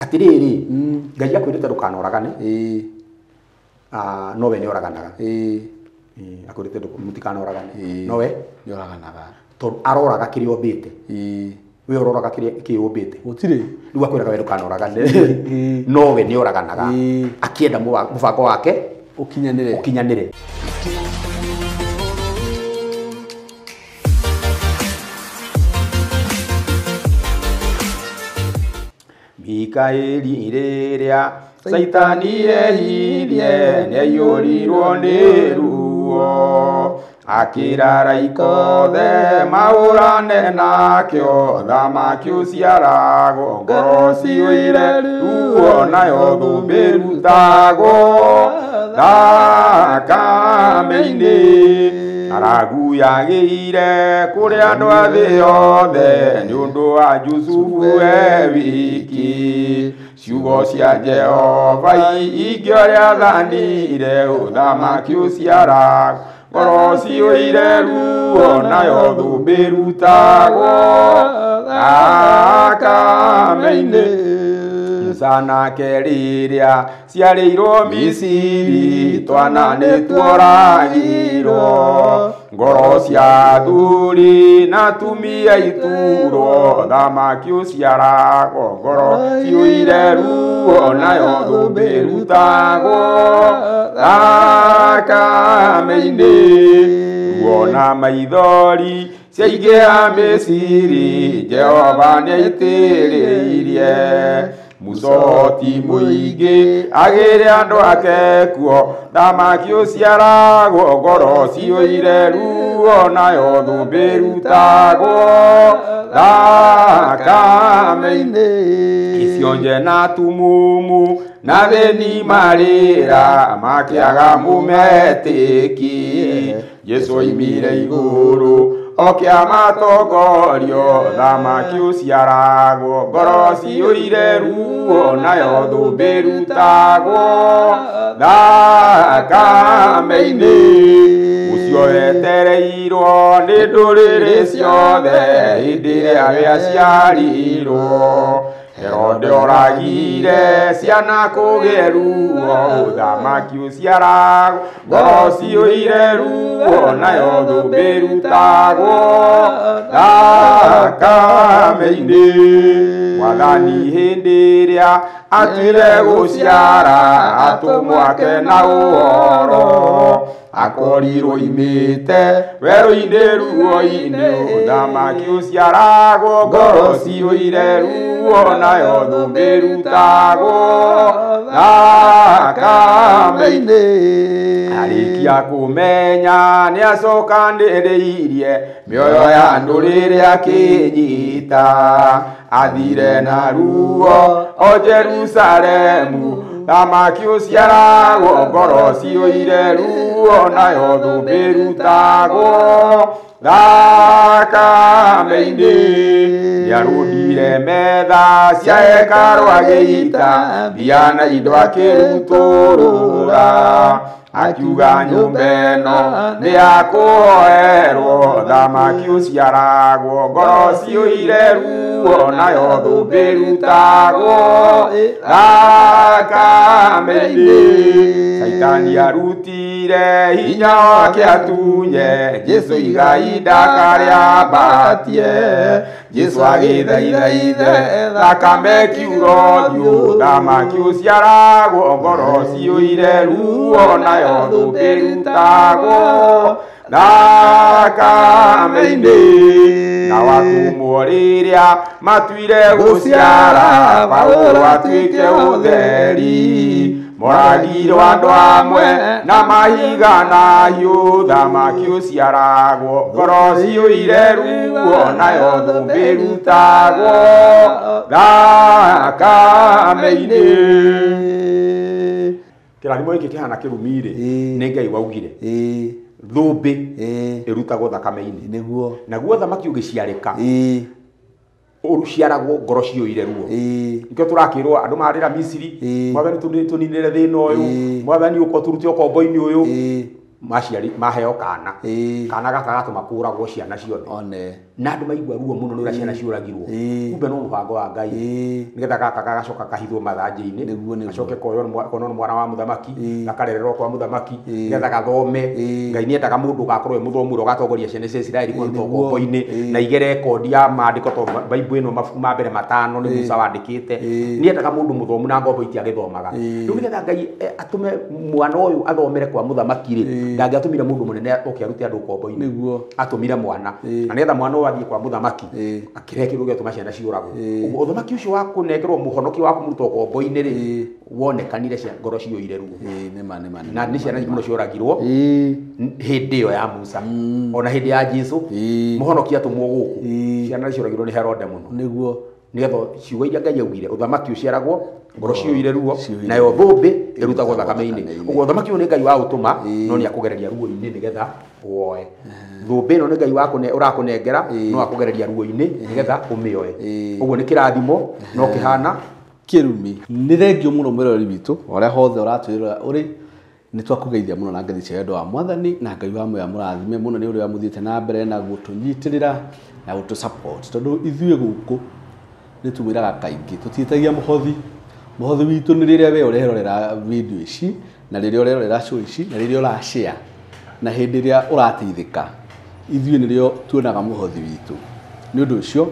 Atiriri Ngai akwirite ndukanoragane nowe ni oraganaga akwirite mutikanoragane nowe ni oraganaga tondu aroraga kiria ombite we ororaga kiria kiumbite gutire riu akwiraga we ndukanoragane nowe ni oraganaga akienda mubango wake ukinyanire ukinyanire. Mikaeli rĩrĩa Saitani ehirie nĩaiyũrirwo nĩ ruo akĩra araika othe mahũrane nakĩo thamaki ũciaragwo ngoro ciyũire ruo nayo thũmbĩ ĩrutagwo thakame-inĩ araguyagĩire kũrĩ andũ a thĩ yothe nĩ ũndũ wa Jusufu e wiki ciugo cia Jehova ingĩoria athanire ũthamaki ũciaragwo ngoro ciyũire ruo nayo thũmbĩ ĩrutagwo thakame-inĩ. Musa nake rĩrĩa ciarĩirwo Misiri twana nĩtuoragirwo ngoro cia athuri na atumia iturwo thamaki ũciaragwo ngoro ciyũire ruo nayo thũmbĩ ĩrutagwo thakame-inĩ. Ruo na maithori ciaingĩha Misiri Jehova nĩaitĩrĩirie mũcoti mũingĩ agĩre andũ ake kuo thamaki ũciaragwo ngoro ciyũire ruo nayo thũmbĩ ĩrutagwo thakame-inĩ. Icionje na tumumu na thĩni marĩra makĩaga mũmetĩki Jesũ oimire igũrũ oke amatongorio thamaki ũciaragwo ngoro ciyũire ruo nayo thũmbĩ ĩrutagwo thakame-inĩ. Ũcio wetereirwo nĩ ndũrĩrĩ ciothe hĩndĩ ĩrĩa aciarirwo Herode oragire ciana kũgĩe ruo ũthamaki ũciaragwo ngoro ciyũire ruo nayo thũmbĩ ĩrutagwo thakame-inĩ. Mwathani hĩndĩ ĩrĩa atuire gũciara atũmwo ake na ũhoro akorirwo imĩte werũ-inĩ ruo-inĩ ũthamaki ũciaragwo ngoro ciyũire ruo nayo thũmbĩ ĩrutagwo thakame-inĩ. Arĩkia kũmenya nĩacokanĩrĩirie mĩoyo ya andũ rĩrĩa akĩnyita athire na ruo o Jerusalemu thamaki ũciaragwo ngoro ciyũire ruo nayo thũmbĩ ĩrutagwo thakame-inĩ. Nĩarũndire metha cia hekarũ agĩita mbia na indo akĩrutũrũra akiuga nyũmba ĩno nĩ ya kũhoerwo thamaki ũciaragwo ngoro ciyũire ruo nayo thũmbĩ ĩrutagwo thakame-inĩ. Saitani arutire hinya wake atunye Jesũ igai ndakarĩambatie Jesũ agĩthaitha ithe thakame kiura ũthiũ thamaki ũciaragwo ngoro ciyũire ruo nayo thũmbĩ ĩrutagwo thakame-inĩ. Nao atũmwo rĩrĩa matuire gũciara Paũlũ atuĩke ũtheri moragirwo andũ amwe na mahiga na hiũ thamaki ũciaragwo ngoro ciyũire ruo nayo thũmbĩ ĩrutagwo thakame-inĩ. Kĩrathimo gĩkĩ kĩhana kĩrumi-rĩ nĩ Ngai waugire thũmbĩ ĩrutagwo thakame-inĩ nĩguo naguo thamaki ũgĩciarĩka ũciaragwo ngoro ciyũire ruo nikĩo tũrakĩrwo andũ marĩra Misiri mwathani tũninĩre thĩna ũyũ mwathani ũka ũtũrute ũkombo-inĩ ũyũ maciari maheo kana kana gaka gatũma kũragwo ciana ciothe one Na andũ maigua ruo mũno nĩ ũrĩa ciana ciũragirwo. Kumbe no mũbango wa Ngai. Nĩgetha gaka gagacoka kahithwo mathanjĩ-inĩ, gacoke koywo konwo nĩ mwana wa mũthamaki, gakarererwo kwa mũthamaki, nĩgetha gathome. Ngai nĩendaga mũndũ ũgakorwo e mũthomu ũrĩa ũgatongoria ciana cia Isiraeli kũruta ũkombo-inĩ na ige rekondi ya maandĩko to Bible ĩno mabuku ma mbere 5 nĩ Musa wandĩkĩte. Nĩendaga mũndũ mũthomu na ngombo itiagĩthomaga. Rĩu nĩgetha Ngai atũme mwana ũyũ athomere kwa mũthamaki rĩ, ndangĩatũmire mũndũ mũnene oke arute andũ ũkombo-inĩ. Atũmire mwana. Na nĩgetha mwana ũyũ athiĩ kwa mũthamaki akĩrehe kĩndũ gĩatũma ciana ciũragwo. Ũguo ũthamaki ũcio wa kũnengerwo mũhonoki wa kũmũruta ũkombo-inĩ rĩ, wonekanire ngoro ciyũire ruo. Na nĩ ciana nyingĩ mũno ciũragirwo hĩndĩ ĩyo ya Musa. Ona hĩndĩ ya Jesũ mũhonoki atũmwo gũkũ, ciana ciũragirwo nĩ Herode mũno. Nĩguo. Nĩgetha ciugo iria Ngai augire, ũthamaki ũciaragwo ngoro ciyũire ruo, nayo thũmbĩ ĩrutagwo thakame-inĩ. Ũguo ũthamaki ũyũ nĩ Ngai wa ũtũma, no nĩ akũgereria ruo-inĩ nĩgetha woe. Thũmbĩ ĩno nĩ Ngai ũrakũnengera, no akũgereria ruo-inĩ nĩgetha ũmĩoe. Ũguo nĩ kĩrathimo no kĩhana kĩrumi. Nĩ thengio mũno mwĩroreri witũ ũrĩa hothe ũratwĩrora ũrĩ, nĩ twakũgeithia mũno na ngeithi cia wendo wa Mwathani, na Ngai wa muoyo amũrathime mũno nĩ ũrĩa mũthiĩte na mbere na gũtũnyitĩrĩra na gũtũ support, tondũ ithuĩ gũkũ nĩ tumwĩraga kaingĩ tũtiĩtagia mũhothi. Mũhothi witũ nĩ rĩrĩa we ũrerorera video ici, na rĩrĩa ũrerorera show ici, na rĩrĩa ũrashare, na hĩndĩ ĩrĩa ũrateithĩka, ithuĩ nĩrĩo tuonaga mũhothi witũ. Nĩ ũndũ ũcio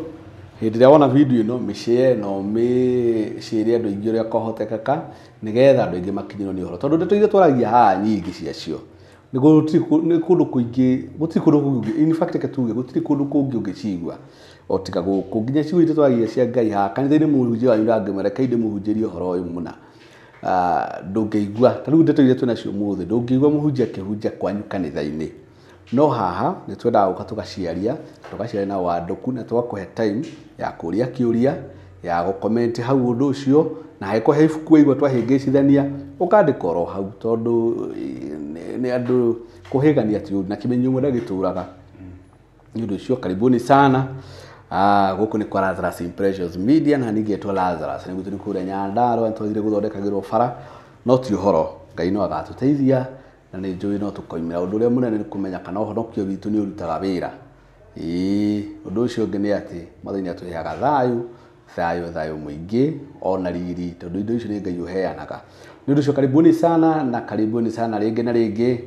hĩndĩ ĩrĩa wona video ĩno mĩshare na ũmĩshare andũ aingĩ ũrĩa kwahotekeka, nĩgetha andũ aingĩ makinyĩrwo nĩ ũhoro, tondũ ndeto iria twaragia haha nyingĩ ciacio nĩ kũndũ kũingĩ, gũtirĩ kũndũ kũngĩ, in fact reke tuge gũtirĩ kũndũ kũngĩ ũngĩcigua o tiga gũkũ. Nginya ciugo iria twaragia cia Ngai haha kanitha-inĩ, mũhunjia wanyu ndangĩmwĩra reke ndĩmũhunjĩrie ũhoro ũyũ mũna. Ndũngĩigua ta rĩu ndeto iria twĩnacio ũmũthĩ, ndũngĩigua mũhunjia akĩhunjia kwanyu kanitha-inĩ. No haha nĩ twendaga gũka tũgaciaria, tũgaciaria na wandũku, na tũgakũhe time ya kũria kĩũria, ya gũcomment hau ũndũ ũcio, na angĩkorwo he ibuku waigua twahĩngĩcithania ũkandĩka oro hau, tondũ nĩ andũ kũhĩgania ti ũndũ, na kĩmenyo ũmwe ndagĩtũraga. Nĩ ũndũ ũcio karibuni sana. Gũkũ nĩ kwa Lazarus Impressions Media, na ningĩ etwo Lazarus nĩguo tũrĩ kũrĩa Nyandarũa, nĩtwathire gũthondekagĩrwo bara, no ti ũhoro, Ngai no agatũteithia na nĩ njũĩ no tũkoimĩra. Ũndũ ũrĩa mũnene nĩ kũmenya kana ũhonokio witũ nĩ ũrutaga wĩra. Ũndũ ũcio ũngĩ nĩ atĩ Mwathani nĩatũheaga thayũ, thayũ thayũ mũingĩ ona riri, tondũ indo icio nĩ Ngai ũheanaga. Nĩ ũndũ ũcio karibuni sana, na karibuni sana rĩngĩ na rĩngĩ.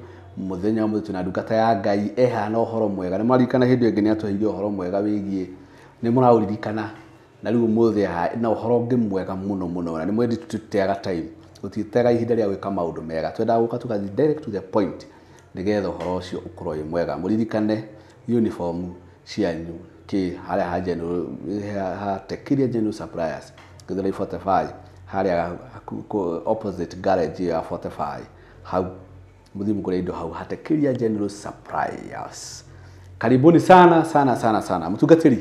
Mũthenya ũmwe twĩna ndungata ya Ngai ehana ũhoro mwega. Nĩ mwaririkana hĩndĩ ĩngĩ nĩatũheire ũhoro mwega wĩgiĩ, nĩ mũraũririkana, na rĩu ũmũthĩ na ũhoro ũngĩ mwega mũno mũno, na nĩ mwendi tũtiteaga time, tũtiteaga ihinda rĩa gwĩka maũndũ mega, twendaga gũka tũgathiĩ direct to the point nĩgetha ũhoro ũcio ũkorwo wĩ mwega. Mũririkane uniform cianyu kĩ harĩa ha general, ha Tekiria General Suppliers Githurai 45, harĩa opposite garage ya 45, hau mũthiĩ mũgũre indo hau Hatekiria General Suppliers. Karibuni sana sana sana sana mũtungatĩri.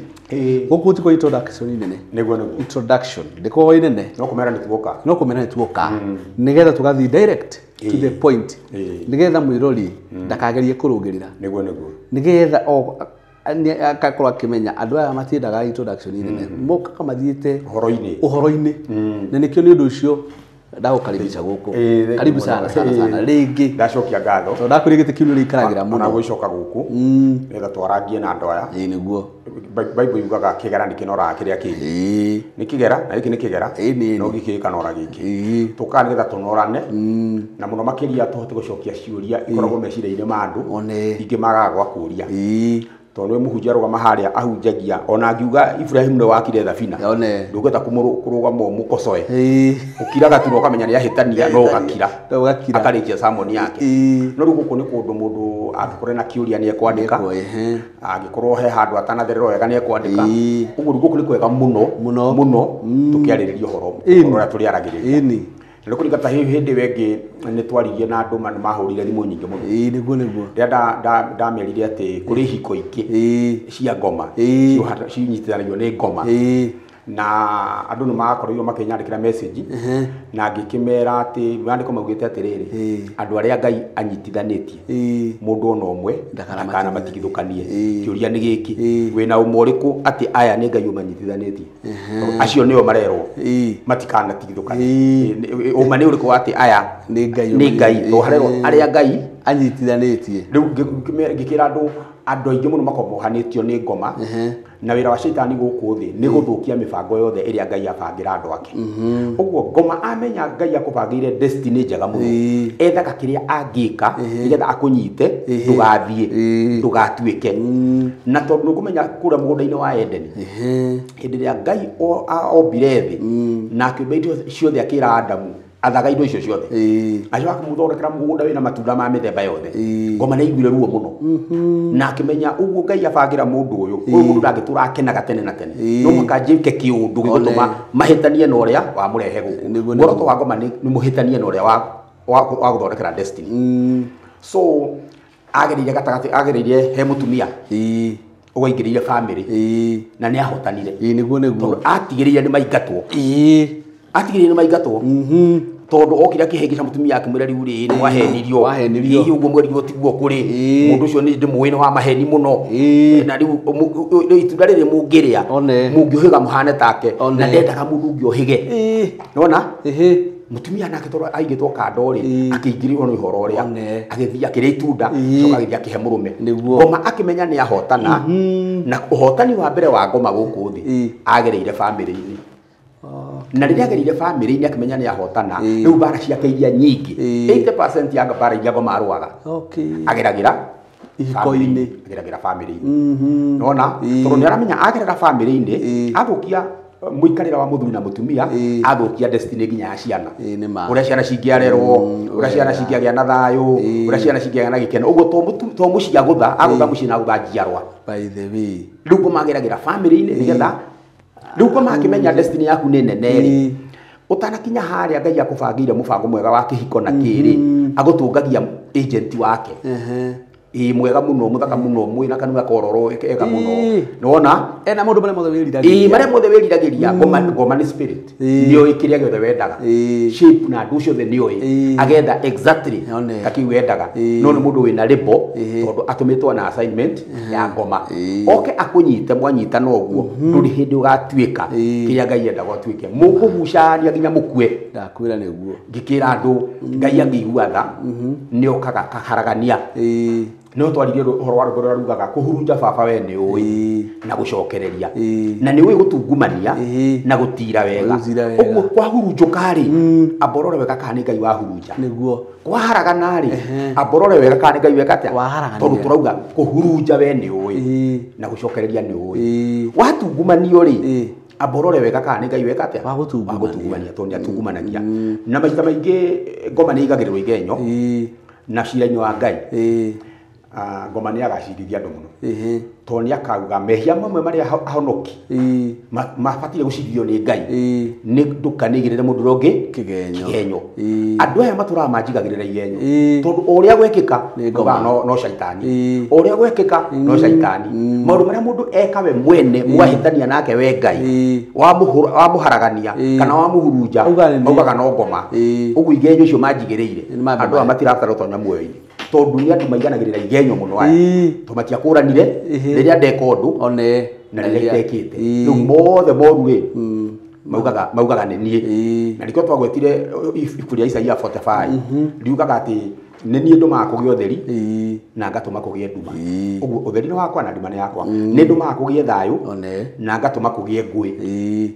Gũkũ ti kwa introduction nene. Nĩguo nĩguo. Introduction ndĩkoragwo ĩ nene. No kũmera nĩ tuoka. No kũmera nĩ tuoka. Nĩgetha tũgathiĩ direct to the point. Nĩgetha mwĩrori ndakagerie kũrũngĩrĩra. Nĩguo nĩguo. Nĩgetha o akakorwo akĩmenya andũ aya matiendaga introduction nene. Mokaga mathiĩte ũhoro-inĩ. Ũhoro-inĩ. Na nĩkĩo nĩ ũndũ ũcio ndagũkaribisha gũkũ. Karibu sana sana sana rĩngĩ. Ndacokia ngatho. Tondũ ndakwĩrire gĩtĩ kĩu nĩũrĩikaragĩra mũno. Ona gũcoka gũkũ. Nĩgetha twarangie na andũ aya. Ĩĩ nĩguo. Bible yugaga kĩgera nĩ kĩnoraga kĩrĩa kĩngĩ. Nĩ kĩgera na gĩkĩ nĩ kĩgera. No gĩkĩ gĩkanora gĩkĩ. Tũkaga nĩgetha tũnorane. Na mũno makĩria tũhote gũcokia ciũria ikoragwo meciria-inĩ ma andũ. Ingĩ magaga gwa kũria. Tondũ nĩ mũhunjia arũgama harĩa ahunjagia ona angiuga Ibrahim nĩ wakire thabina ndũngĩhota kũrũgama ũmũkocoe. Ũkiraga tu na ũkamenya nĩ ahĩtania no ũgakira. Akarĩkia sermon yake. No rĩu gũkũ nĩ kũndũ mũndũ angĩkorwo ena kĩũria nĩ ekwandĩka, angĩkorwo he handũ atanathererwo wega nĩ ekwandĩka. Ũguo rĩu gũkũ nĩ kwega mũno mũno tũkĩarĩrĩria ũhoro ũrĩa tũrĩaragĩrĩria. Na kũringana ta hĩndĩ ĩyo ĩngĩ nĩ twaririe na andũ mahũrire thimũ nyingĩ mũno. Nĩguo nĩguo. Rĩrĩa ndamerire atĩ kũrĩ ihiko ingĩ cia ngoma cinyitithanagio nĩ ngoma. Na andũ nĩ makorirwo makĩnyandĩkĩra message na ngĩkĩmera atĩ maandĩko maugĩte atĩrĩrĩ, andũ arĩa Ngai anyitithanĩtie mũndũ ona ũmwe ndakanamatigithũkanie. Kĩũria nĩ gĩkĩ, wĩna ũma ũrĩkũ atĩ aya nĩ Ngai ũmanyitithanĩtie? Acio nĩo marerwo matikanatigithũkanie. Ũma nĩ ũrĩkũ atĩ aya nĩ Ngai nĩ Ngai? Tondũ harerwo arĩa Ngai Anyitithanĩtie. Rĩu ngĩkĩra andũ aingĩ mũno makombohanĩtio nĩ ngoma na wĩra wa caitani gũkũ thĩ nĩ gũthũkia mĩbango yothe ĩrĩa Ngai abangĩra andũ ake. Ũguo ngoma amenya Ngai akũbangĩire destiny njega mũno, ethaga kĩrĩa angĩka nĩgetha akũnyite ndũgathiĩ ndũgatuĩke. Na tondũ nĩũkũmenya kũrĩa mũgũnda-inĩ wa Edeni hĩndĩ ĩrĩa Ngai ombire thĩ na akĩũmba indo ciothe akĩra Adamu athaga indo icio ciothe, acoka akĩmũthondekera mũgũnda wĩna matunda ma mĩthemba yothe. Ngoma nĩaiguire ruo mũno na akĩmenya ũguo Ngai abangĩra mũndũ ũyũ, ũyũ mũndũ ndangĩtũra akenaga tene na tene, no mũhaka njĩke kĩũndũ gĩgũtũma mahĩtanie na ũrĩa wamũrehe gũkũ. Muoroto wa ngoma nĩ mũhĩtanie na ũrĩa wa gũthondekera destiny. So agereire gatagatĩ, agereire he mũtumia ũgaingĩrĩire family na nĩ ahotanire. Nĩguo nĩguo. Tondũ atigĩrĩire nĩ maingatwo. Atigĩrĩire nĩ maingatwo. Tondũ okire akĩhĩngĩca mũtumia akĩmwĩra rĩu rĩ nĩ wahenirio, hihi ũguo mwerirwo tiguo kũrĩ, mũndũ ũcio nĩ ndĩmũĩ nĩ wa maheni mũno, na rĩu itunda rĩrĩ mũngĩrĩa mũngĩũhĩga mũhane take, na ndendaga mũndũ ũngĩ ũhĩge. Nĩwona? Mũtumia nake tondũ aigĩtwo kando rĩ akĩingĩrĩrwo nĩ ũhoro ũrĩa, agĩthiĩ akĩrĩa itunda, acoka agĩthiĩ akĩhe mũrũme. Ngoma akĩmenya nĩ ahotana, na ũhotani wa mbere wa ngoma gũkũ thĩ agereire family-inĩ. Na rĩrĩa agereire family-inĩ akĩmenya nĩ ahotana, rĩu mbara ciake iria nyingĩ 80% ya mbara iria ngoma arũaga ageragĩra ihiko-inĩ, ageragĩra family-inĩ. Nĩwona? Tondũ nĩ aramenya agerera family-inĩ athũkia mũikarĩre wa mũthuri na mũtumia, athũkia destiny nginya ya ciana, ũrĩa ciana cingĩarerwo, ũrĩa ciana cingĩagĩa na thayũ, ũrĩa ciana cingĩagĩa na gĩkeno. Ũguo to mũciĩ agũtha, agũtha mũciĩ na agũtha njiarwa. By the way, rĩu ngoma ageragĩra family-inĩ nĩgetha rĩu ngoma akĩmenya destiny yaku nĩ nene rĩ, ũtanakinya harĩa Ngai akũbangĩire mũbango mwega wa kĩhiko na kĩrĩ, agũtũngagia agent wake. Mwega mũno, mũthaka mũno, mwĩna kanua kororo ega mũno. Nĩwona? Ena maũndũ marĩa mothe wĩriragĩria. Marĩa mothe wĩriragĩria. Ngoma nĩ spirit. Nĩoĩ kĩrĩa gĩothe wendaga. Shape na andũ ciothe nĩoĩ. Agetha exactly ta kĩu wendaga. No nĩ mũndũ wĩna label tondũ atũmĩtwo na assignment ya ngoma. Oke akũnyite mwanyitana ũguo, ndũrĩ hĩndĩ ũgatuĩka kĩrĩa Ngai endaga ũtuĩke. Mũkũgucania nginya mũkue. Ndakwĩra nĩguo. Ngĩkĩra andũ Ngai angĩigua tha nĩokaga akaharagania. No twaririe ũhoro wa rwĩmbo rũrĩa rugaga kũhurunja baba we nĩ ũĩ na gũcokereria, na nĩ ũĩ gũtungumania na gũtira wega. Ũguo kwahurunjũka rĩ, amba ũrore wega kana nĩ Ngai wahurunja. Nĩguo. Kwaharagana rĩ, amba ũrore wega kana nĩ Ngai weka atĩa. Tondũ tũrauga kũhurunja we nĩ ũĩ na gũcokereria nĩ ũĩ. Watungumanio rĩ, amba ũrore wega kana nĩ Ngai weka atĩa. Wagũtungumania, tondũ nĩ atungumanagia. Na maita maingĩ ngoma nĩ igagĩrĩrwo igenyo na cira-inĩ wa Ngai. Ngoma nĩ agacirithia andũ mũno. Tondũ nĩ akauga mehia mamwe marĩa ahonoki mabatire gũcirithio nĩ Ngai nĩ ndũkanĩigĩrĩre mũndũ ũrĩa ũngĩ kĩgenyo. Andũ aya matũraga manjigagĩrĩra igenyo tondũ o ũrĩa gwekĩka no caitani, o ũrĩa gwekĩka no caitani. Maũndũ marĩa mũndũ eka we mwene mwahĩtania nake we Ngai wamũharagania kana wamũhurunja augaga no ngoma. Ũguo igenyo icio manjigĩrĩire andũ aya matirabatara gũtonya muoyo-inĩ tondũ nĩ andũ maiganagĩrĩra igenyo mũno aya, tondũ matiakũranire rĩrĩa ndeka ũndũ na rĩrĩa itekĩte. Rĩu mothe moru rĩ maugaga nĩ niĩ. Na nĩkĩo twagwetire ibuku rĩa Isaia 45 riugaga atĩ nĩ niĩ ndũmaga kũgĩe ũtheri na ngatũma kũgĩe nduma. Ũguo ũtheri nĩ wakwa na nduma nĩ yakwa. Nĩ ndũmaga kũgĩe thayũ na ngatũma kũgĩe ngũĩ.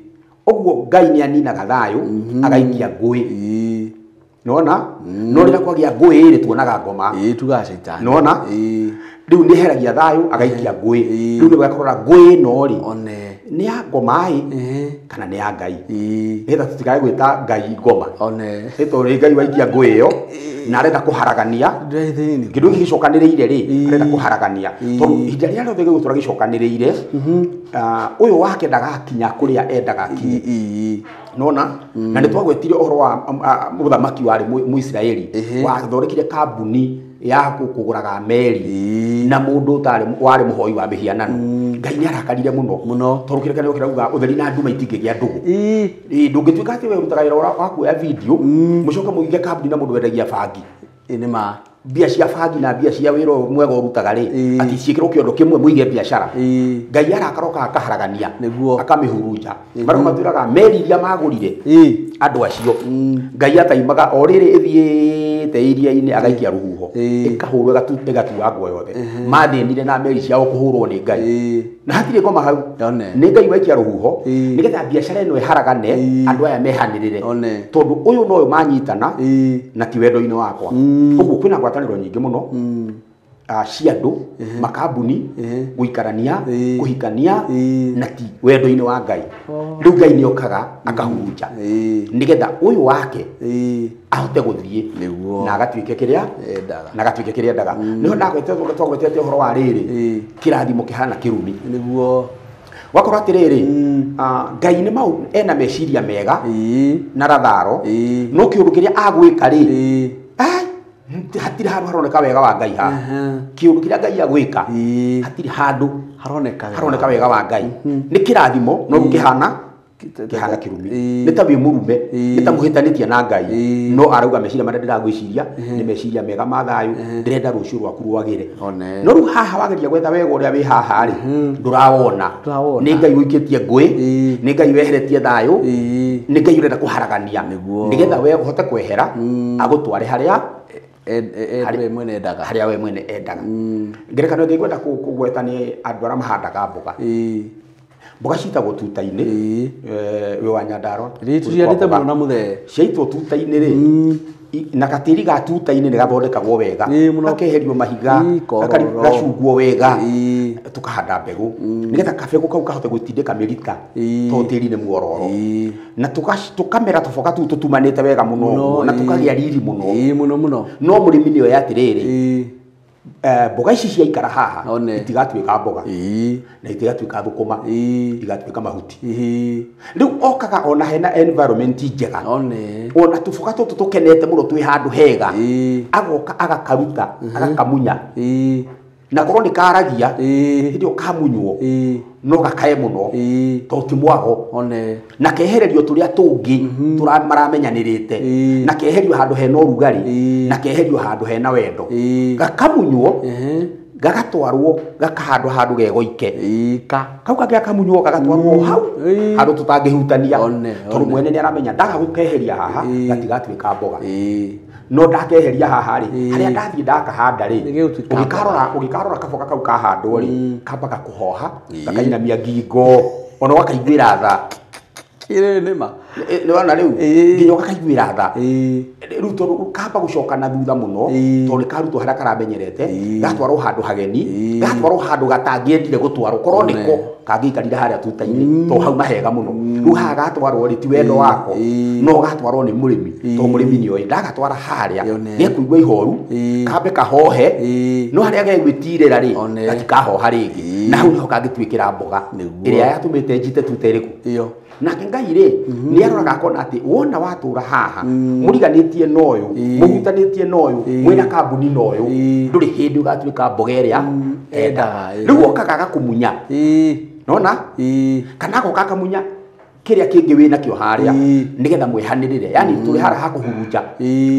Ũguo Ngai nĩ aninaga thayũ agaikia ngũĩ. Nĩwona? No rĩrĩa kwagĩa ngũĩ rĩ tuonaga ngoma. Tugaga caitani. Nĩwona? Rĩu nĩ eheragia thayũ agaikia ngũĩ. Rĩu nĩ ũgakora ngũĩ ĩno rĩ nĩ ya ngoma ĩ kana nĩ ya Ngai, nĩgetha tũtikae gwĩta Ngai ngoma. Nĩ tondũ Ngai waikia ngũĩ ĩyo na arenda kũharagania kĩndũ gĩkĩ gĩcokanĩrĩire rĩ, arenda kũharagania tondũ ihinda rĩrĩa rĩothe gĩgũtũra gĩcokanĩrĩire ũyũ wake ndagakinya kũrĩa endaga akinye. Nĩwona? Na nĩ twagwetire ũhoro wa mũthamaki warĩ Mũisiraeli wathondekire kambuni ya kũgũraga meri na mũndũ ũtarĩ warĩ mũhoi wa mĩhianano. Ngai nĩ arakarire mũno tondũ kĩrĩkanĩro kĩrauga ũtheri na nduma itingĩgĩa ndũgũ. Ndũngĩtuĩka atĩ we ũrutaga wĩra wa kuoya video mũcoke mũige kambuni na mũndũ wendagia bangi. Nĩ ma. Mbia cia bangi na mbia cia wĩra mwega ũrutaga rĩ atĩ ciĩkĩrwo kĩondo kĩmwe mũige biacara. Ngai arakaroka akaharagania akamĩhurunja. Marĩa matwĩraga meri iria magũrire Andũ acio Ngai ataimaga o rĩrĩ ĩthiĩte iria-inĩ agaikia rũhuho ĩkahũrwo ĩgatua nguo yothe. Mathĩnire na meri ciao kũhũrwo nĩ Ngai. Na hatirĩ ngoma hau. Nĩ Ngai waikia rũhuho nĩgetha biacara ĩno ĩharagane andũ aya mehanĩrĩre. Tondũ ũyũ no ũyũ manyitana na ti wendo-inĩ wakwa. Ũguo kwĩna ngwatanĩro nyingĩ mũno cia andũ makambuni gũikarania kũhikania na ti wendo-inĩ wa Ngai. Rĩu Ngai nĩ okaga akahurunja nĩgetha ũyũ wake ahote gũthiĩ na agatuĩke kĩrĩa endaga. Na agatuĩke kĩrĩa endaga. Nĩho ndagwetete ũhoro wa rĩrĩ kĩrathimo kĩhana kĩrumi. Nĩguo wakorwo atĩrĩrĩ Ngai nĩ mau ena meciria mega na ratharo no kĩũndũ kĩrĩa agwĩka rĩ hatirĩ handũ haroneka wega wa Ngai haha. Kĩũndũ kĩrĩa Ngai agwĩka hatirĩ handũ haroneka wega wa Ngai. Nĩ kĩrathimo no kĩhana kĩhana kĩrumi. Nĩ ta wĩ mũrume, nĩ ta mũhĩtanĩtie na Ngai no arauga meciria marĩa ndĩragwĩciria nĩ meciria mega ma thayũ, ndĩrenda rũciũ rwaku rwagĩre. No rĩu haha wageria gwetha wega ũrĩa wĩ haha rĩ ndũrawona. Nĩ Ngai ũikĩtie ngũĩ, nĩ Ngai weheretie thayũ, nĩ Ngai ũrenda kũharagania nĩgetha we ũhote kwehera agũtware harĩa harĩa we mwene endaga. Ngerekano ĩngĩ ngwenda kũgweta nĩ andũ arĩa mahandaga mboga. Mboga citagwo tuta-inĩ wĩ wa Nyandarua. Tũciandĩte mũno na mũthee. Ciaitwo tuta-inĩ rĩ na gatĩri ga tuta-inĩ nĩ gathondekagwo wega, gakeherio mahiga, gacungwo wega, tukahanda mbegũ nĩgetha kabegũ kau kahote gũtindĩka mĩrita tondũ tĩri nĩ muororo. Na tũkamera tũboga tũu tũtumanĩte wega mũno na tũkagĩa riri mũno. Mũno mũno. No mũrĩmi nĩ oĩ atĩrĩrĩ mboga ici ciaikara haha itigatuĩka mboga na itigatuĩka thũkũma, igatuĩka mahuti. Rĩu okaga ona hena environment njega, ona tũboga tũtũ tũkenete mũno twĩ handũ hega, agoka agakaruta agakamunya na korwo nĩ karagia hĩndĩ ĩyo kamunywo no gakae mũno tondũ ti mwago, na kehererio tũrĩa tũngĩ maramenyanĩrĩte, na keherio handũ hena ũrugarĩ, na keherio handũ hena wendo, gakamunywo gagatwarwo gakahandwo handũ gegoike kau kangĩ gakamunywo gagatwarwo hau handũ tũtangĩhutania tondũ mwene nĩ aramenya ndaga gũkeheria haha gatigatuĩka mboga. No ndakeheria haha rĩ harĩa ndathiĩ ndakahanda rĩ ũgĩkarora kaboga kau kahandwo rĩ kambaga kũhoha gakainamia ngingo ona ũgakaiguĩra tha. Nĩwona rĩu nginya ũgakaiguĩra tha rĩu tondũ kamba gũcoka na thutha mũno tondũ nĩ karutwo harĩa karamenyerete gatwarwo handũ hageni, gatwarwo handũ gatangĩendire gũtwarwo korwo nĩko kangĩikarire harĩa tuta-inĩ tondũ hau mahega mũno. Rĩu haha gatwarwo rĩ ti wendo wako no gatwarwo nĩ mũrĩmi tondũ mũrĩmi nĩoĩ ndagatwara harĩa nĩekũigua ihoru kambe kahohe no harĩa gegwĩtirĩra rĩ gatikahoha rĩngĩ na hau nĩho kangĩtuĩkĩra mboga ĩrĩa yatũmĩte njite tuta ĩrĩkũ. Nake Ngai rĩ nĩ aroraga akona atĩ wona watũra haha mũriganĩtie na ũyũ mũhutanĩtie na ũyũ mwĩna kambuni na ũyũ ndũrĩ hĩndĩ ũgatuĩka mboga ĩrĩa endaga. Rĩu okaga agakũmunya nona kana agoka akamunya kĩrĩa kĩngĩ wĩ nakĩo harĩa nĩgetha mwĩhanĩrĩre, yani tũrĩ harĩa hakũhurunja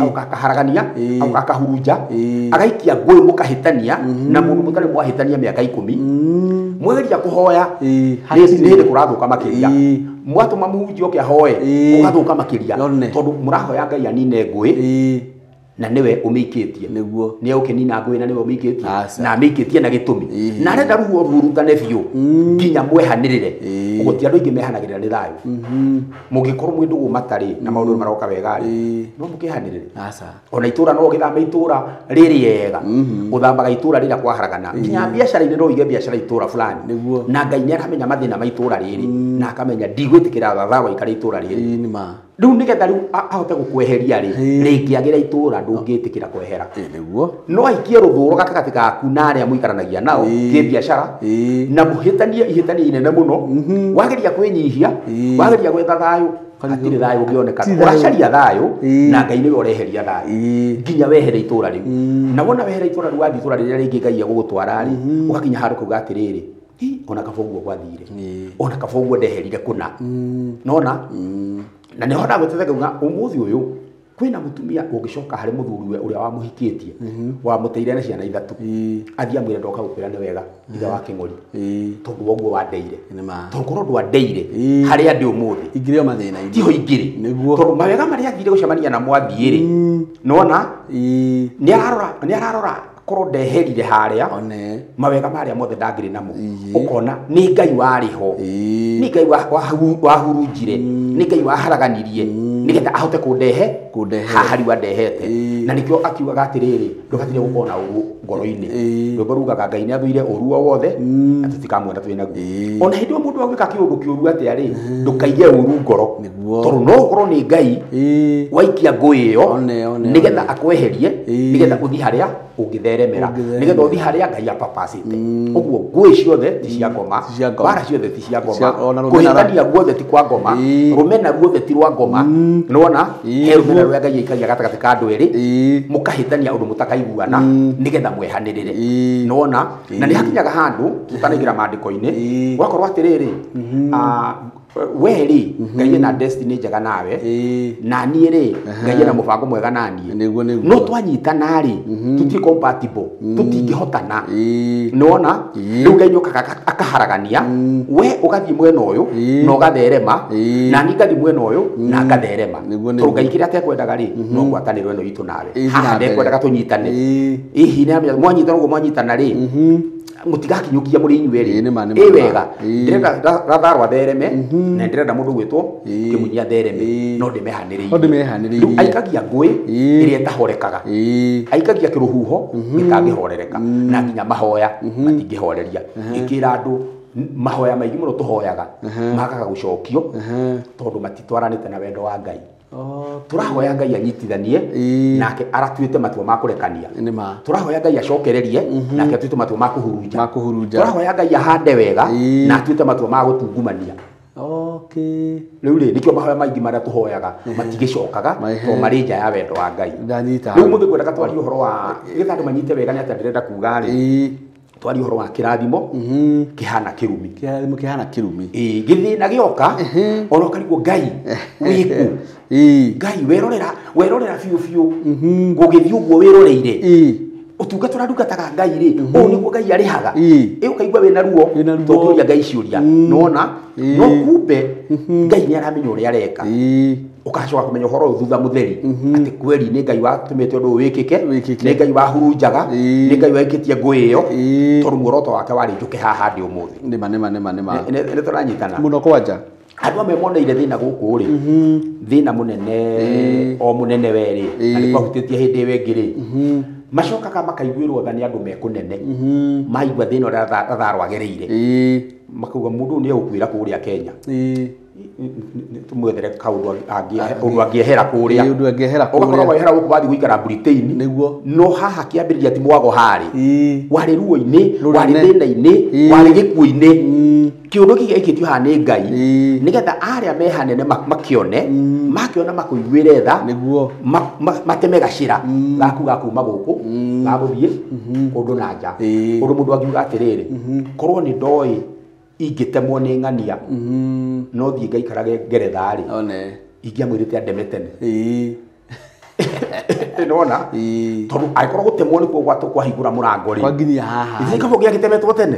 agoka akaharagania agoka akahurunja agaikia ngũĩ mũkahĩtania na mũndũ mũtarĩ mwahĩtania mĩaka 10 mwageria kũhoya nĩ hĩndĩ kũrathũka makĩria mwatũma mũhunjia oke ahoe ũgathũka makĩria tondũ mũrahoya Ngai anine ngũĩ na nĩwe ũmĩikĩtie. Nĩguo nĩ ũkĩnina ngũĩ na nĩwe ũmĩikĩtie na amĩikĩtie na gĩtũmi na arenda ruo rurutane biũ nginya mwehanĩrĩre. Ũguo ti andũ aingĩ mehanagĩrĩra nĩ thayũ. Mũngĩkorwo mwĩ ndũgũ matarĩ na maũndũ maroka wega rĩ no mũkĩhanĩrĩre. Ona itũra no ũgĩthame itũra rĩrĩega ũthamaga itũra rĩrĩa kwaharagana nginya biacara-inĩ no ũige biacara itũra fulani na Ngai nĩ aramenya mathĩna ma itũra rĩrĩ na akamenya ndigwĩtĩkĩra thatharwa aikare itũra rĩrĩ. Rĩu nĩgetha rĩu ahote gũkweheria rĩ rĩngĩagĩra itũra ndũngĩtĩkĩra kwehera. Nĩguo no aikie rũthũro gatagatĩ gaku na arĩa mũikaranagia nao kĩbiacara na mũhĩtanie ihĩtania inene mũno. Wageria kwĩnyihia, wageria gwetha thayũ, hatirĩ thayũ ũngĩoneka. Ũracaria thayũ na Ngai nĩwe ũreheria thayũ nginya wehere itũra rĩu. Na wona wehere itũra rĩu wathiĩ itũra rĩrĩa rĩngĩ Ngai egũgũtwara rĩ ũgakinya handũ kauga atĩrĩrĩ ona kaba ũguo gwathire, ona kaba ũguo ndeherire kũna nona. Na nĩho ndagwĩtete ngauga ũmũthĩ ũyũ Kwĩna mũtumia ũngĩcoka harĩ mũthuriwe ũrĩa wamũhikĩtie wamũteire na ciana ithatũ athiĩ amwĩre ndoka gũkwĩra nĩ wega ithe wa kĩng'ori tondũ woguo wandeire tondũ korwo ndwandeire harĩa ndĩ ũmũthĩ ingĩrĩ o mathĩna-inĩ tiho ingĩrĩ tondũ mawega marĩa athire gũcemania namo athiĩ rĩ nĩwona nĩ ararora korwo ndeherire harĩa mawega marĩa mothe ndangĩrĩ namo ũkona nĩ Ngai warĩ ho nĩ Ngai wahurunjire nĩ Ngai waharaganirie nĩgetha ahote kũndehe haha rĩu andehete na nĩkĩo akiugaga atĩrĩrĩ ndũbataire gũkorwo na ũru ngoro-inĩ rwĩmbo rugaga Ngai nĩ athũire ũru o wothe na tũtikamuona twĩ naguo ona hĩndĩ ĩyo mũndũ agwĩka kĩũndũ kĩũru atĩa rĩ ndũkaige ũru ngoro tondũ no ũkorwo nĩ Ngai waikia ngũĩ ĩyo nĩgetha akweherie nĩgetha ũthiĩ harĩa ũngĩtheremera nĩgetha ũthiĩ harĩa Ngai apapacĩte ũguo ngũĩ ciothe ti cia ngoma mbara ciothe ti cia ngoma kũhĩtania guothe ti kwa ngoma rũmena ruothe ti rwa ngoma nĩwona he rũmena rũrĩa Ngai aikagia gatagatĩ ka andũ erĩ mũkahĩtania ũndũ mũtakaiguana nĩgetha mwehanĩrĩre nĩwona na nĩ hakinyaga handũ tũtanaingĩra maandĩko-inĩ gwakorwo atĩrĩrĩ we rĩ Ngai ena destiny njega nawe na niĩ rĩ Ngai ena mũbango mwega na niĩ no twanyitana rĩ tũtirĩ compatible tũtingĩhotana nĩwona rĩu Ngai nĩokaga akaharagania we ũgathiĩ mwena ũyũ na ũgatherema na niĩ ngathiĩ mwena ũyũ na ngatherema tondũ Ngai kĩrĩa atekwendaga rĩ no ngwatanĩro ĩno itũ nawe haha ndekwendaga tũnyitane hihi nĩamenya mwanyitana ũguo mwanyitana rĩ mũtigakinyũkia mũrĩ inyuĩ erĩ ĩ wega ndĩrenda Ratharwa athereme na ndĩrenda mũndũ gwĩtwo Kĩmunyi athereme no ndĩmehanĩrĩirie rĩu aikagia ngũĩ ĩrĩa ĩtahorekaga aikagia kĩrũhuho gĩtangĩhorereka na nginya mahoya matingĩhoreria ĩkĩra andũ mahoya maingĩ mũno tũhoyaga magaga gũcokio tondũ matitwaranĩte na wendo wa Ngai tũrahoya Ngai anyitithanie nake aratuĩte matua ma kũrekania tũrahoya Ngai acokererie nake atuĩte matua ma kũhurunja tũrahoya Ngai ahande wega na atuĩte matua ma gũtungumania rĩu rĩ nĩkĩo mahoya maingĩ marĩa tũhoyaga matigĩcokaga tondũ marĩ nja ya wendo wa Ngai rĩu mũthĩ ngwendaga twarie ũhoro wa nĩgetha andũ manyite wega nĩ atĩa ndĩrenda kuga rĩ twarie ũhoro wa kĩrathimo kĩhana kĩrumi kĩrathimo kĩhana kĩrumi ĩĩ gĩthĩna gĩoka ona ũkarigwo Ngai wĩkũ Ngai werorera werorera biũ biũ gũgĩthiĩ ũguo wĩroreire ũtungata ũrĩa ndungataga Ngai rĩ ũũ nĩguo Ngai arĩhaga ĩ ũkaigua wĩna ruo tũkĩũria Ngai ciũria nĩwona no kumbe Ngai nĩ aramenya ũrĩa areka ũgacoka kũmenya ũhoro ũyũ thutha mũtheri atĩ kweri nĩ Ngai watũmĩte ũndũ ũyũ wĩkĩke nĩ Ngai wahurunjaga nĩ Ngai waikĩtie ngũĩ ĩyo tondũ muoroto wake warĩ njũke haha ndĩ ũmũthĩ nĩma nĩma nĩma nĩma nĩ tũranyitana mũno kwanja andũ amwe moneire thĩna gũkũ rĩ thĩna mũnene o mũnene werĩ na nĩ kwahutĩtie hĩndĩ ĩyo ĩngĩ rĩ macokaga makaiguĩrwo tha nĩ andũ me kũnene maigua thĩna ũrĩa Ratharwa agereire makauga mũndũ ũyũ nĩ egũkuĩra kũrĩa Kenya tũmwethere kaũndũ ũndũ angĩehera kũrĩa ũndũ angĩehera kũrĩa ũgakorwo wehera gũkũ wathiĩ gũikara Britain nĩguo no haha kĩambĩrĩria ti mwago harĩ warĩ ruo-inĩ warĩ thĩna-inĩ warĩ gĩkuũ-inĩ kĩũndũ gĩkĩ gĩikĩtio haha nĩ Ngai nĩgetha arĩa me hanene makĩone makĩona makũiguĩre tha nĩguo mateme gacĩra gaku ga kuma gũkũ ga gũthiĩ kũndũ na nja ũndũ mũndũ angiuga atĩrĩrĩ korwo nĩ ndoĩ ingĩtemwo nĩ ng'ania no thiĩ ngaikarage Ngeretha rĩ ingĩamwĩrĩte andeme tene nĩwona tondũ angĩkorwo gũtemwo nĩkuo kwahingũra mũrango rĩ kwanginyia haha ithe kaba ũngĩagĩtemetwo tene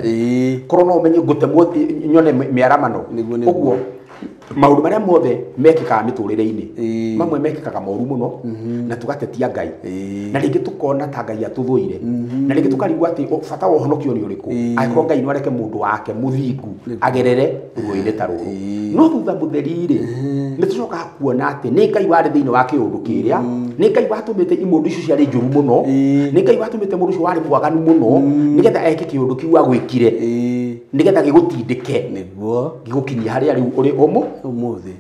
korwo no ũmenye ngũtemwo nyone mĩaramano ũguo maũndũ marĩa mothe mekĩkaga mĩtũrĩre-inĩ mamwe mekĩkaga moru mũno na tũgatetia Ngai na rĩngĩ tũkona ta Ngai atũthũire na rĩngĩ tũkarigwo atĩ bata wa ũhonokio nĩ ũrĩkũ angĩkorwo Ngai no areke mũndũ wake mũthingu agerere ruo-inĩ ta rũrũ no thutha mũtheri rĩ nĩ tũcokaga kuona atĩ nĩ Ngai warĩ thĩinĩ wa kĩũndũ kĩrĩa nĩ Ngai watũmĩte imũndũ icio ciarĩ njũru mũno nĩ Ngai watũmĩte mũndũ ũcio warĩ mwaganu mũno nĩgetha eke kĩũndũ kĩu agwĩkire nĩgetha gĩgũtindĩke nĩguo gĩgũkinyie harĩa rĩu ũrĩ ũmũthĩ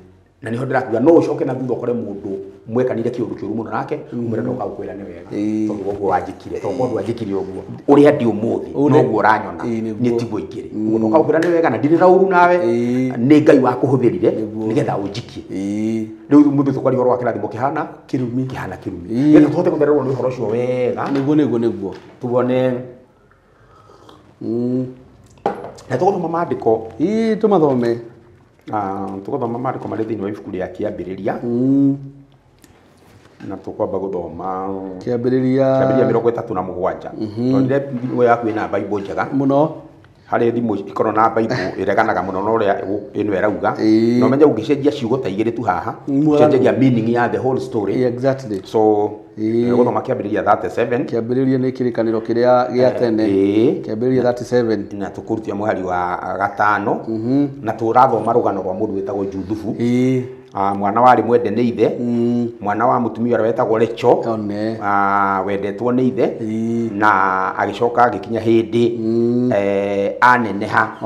na nĩho ndĩrakuga no ũcoke na thutha ũkore mũndũ mwekanire kĩũndũ kĩũru mũno nake ũmwĩre ndoka gũkwĩra nĩ wega tondũ ũguo wanjĩkire tondũ ũguo wanjĩkire ũguo ũrĩa ndĩ ũmũthĩ noguo ũranyona niĩ tiguo ingĩrĩ ũguo ndoka gũkwĩra nĩ wega na ndirĩ na ũru nawe nĩ Ngai wakũhũthĩrire nĩgetha ũnjikie rĩu mũthĩ tũkwaria ũhoro wa kĩrathimo kĩhana kĩrumi kĩhana kĩrumi nĩgetha tũhote gũthererwo nĩ ũhoro ũcio wega nĩguo nĩguo nĩguo tuone na tũgũthoma maandĩko tũmathome tũgũthoma maandĩko marĩ thĩinĩ wa ibuku rĩa kĩambĩrĩria Na tũkwamba gũthoma Kĩambĩrĩria 37. Tondũ thimũ yaku ĩna Bible njega mũno. Harĩ thimũ ikorwo na Bible ĩreganaga mũno na ũrĩa ĩno ĩrauga. Na ũmenye ũngĩcenjia ciugo ta igĩrĩ tu haha, ũcenjagia meaning ya the whole story. Exactly. So gũthoma kĩambĩrĩria 37. Kĩambĩrĩria nĩ kĩrĩkanĩro kĩrĩa gĩa tene. Kĩambĩrĩria 37. Na tũkũrutia mũhari wa 5. Na tũrathoma rũgano rwa mũndũ wĩtagwo Juthubu. Mwana warĩ mwende nĩ ithe, mwana wa mũtumia ũrĩa wetagwo Recho, wendetwo nĩ ithe, na agĩcoka agĩkinya hĩndĩ aneneha,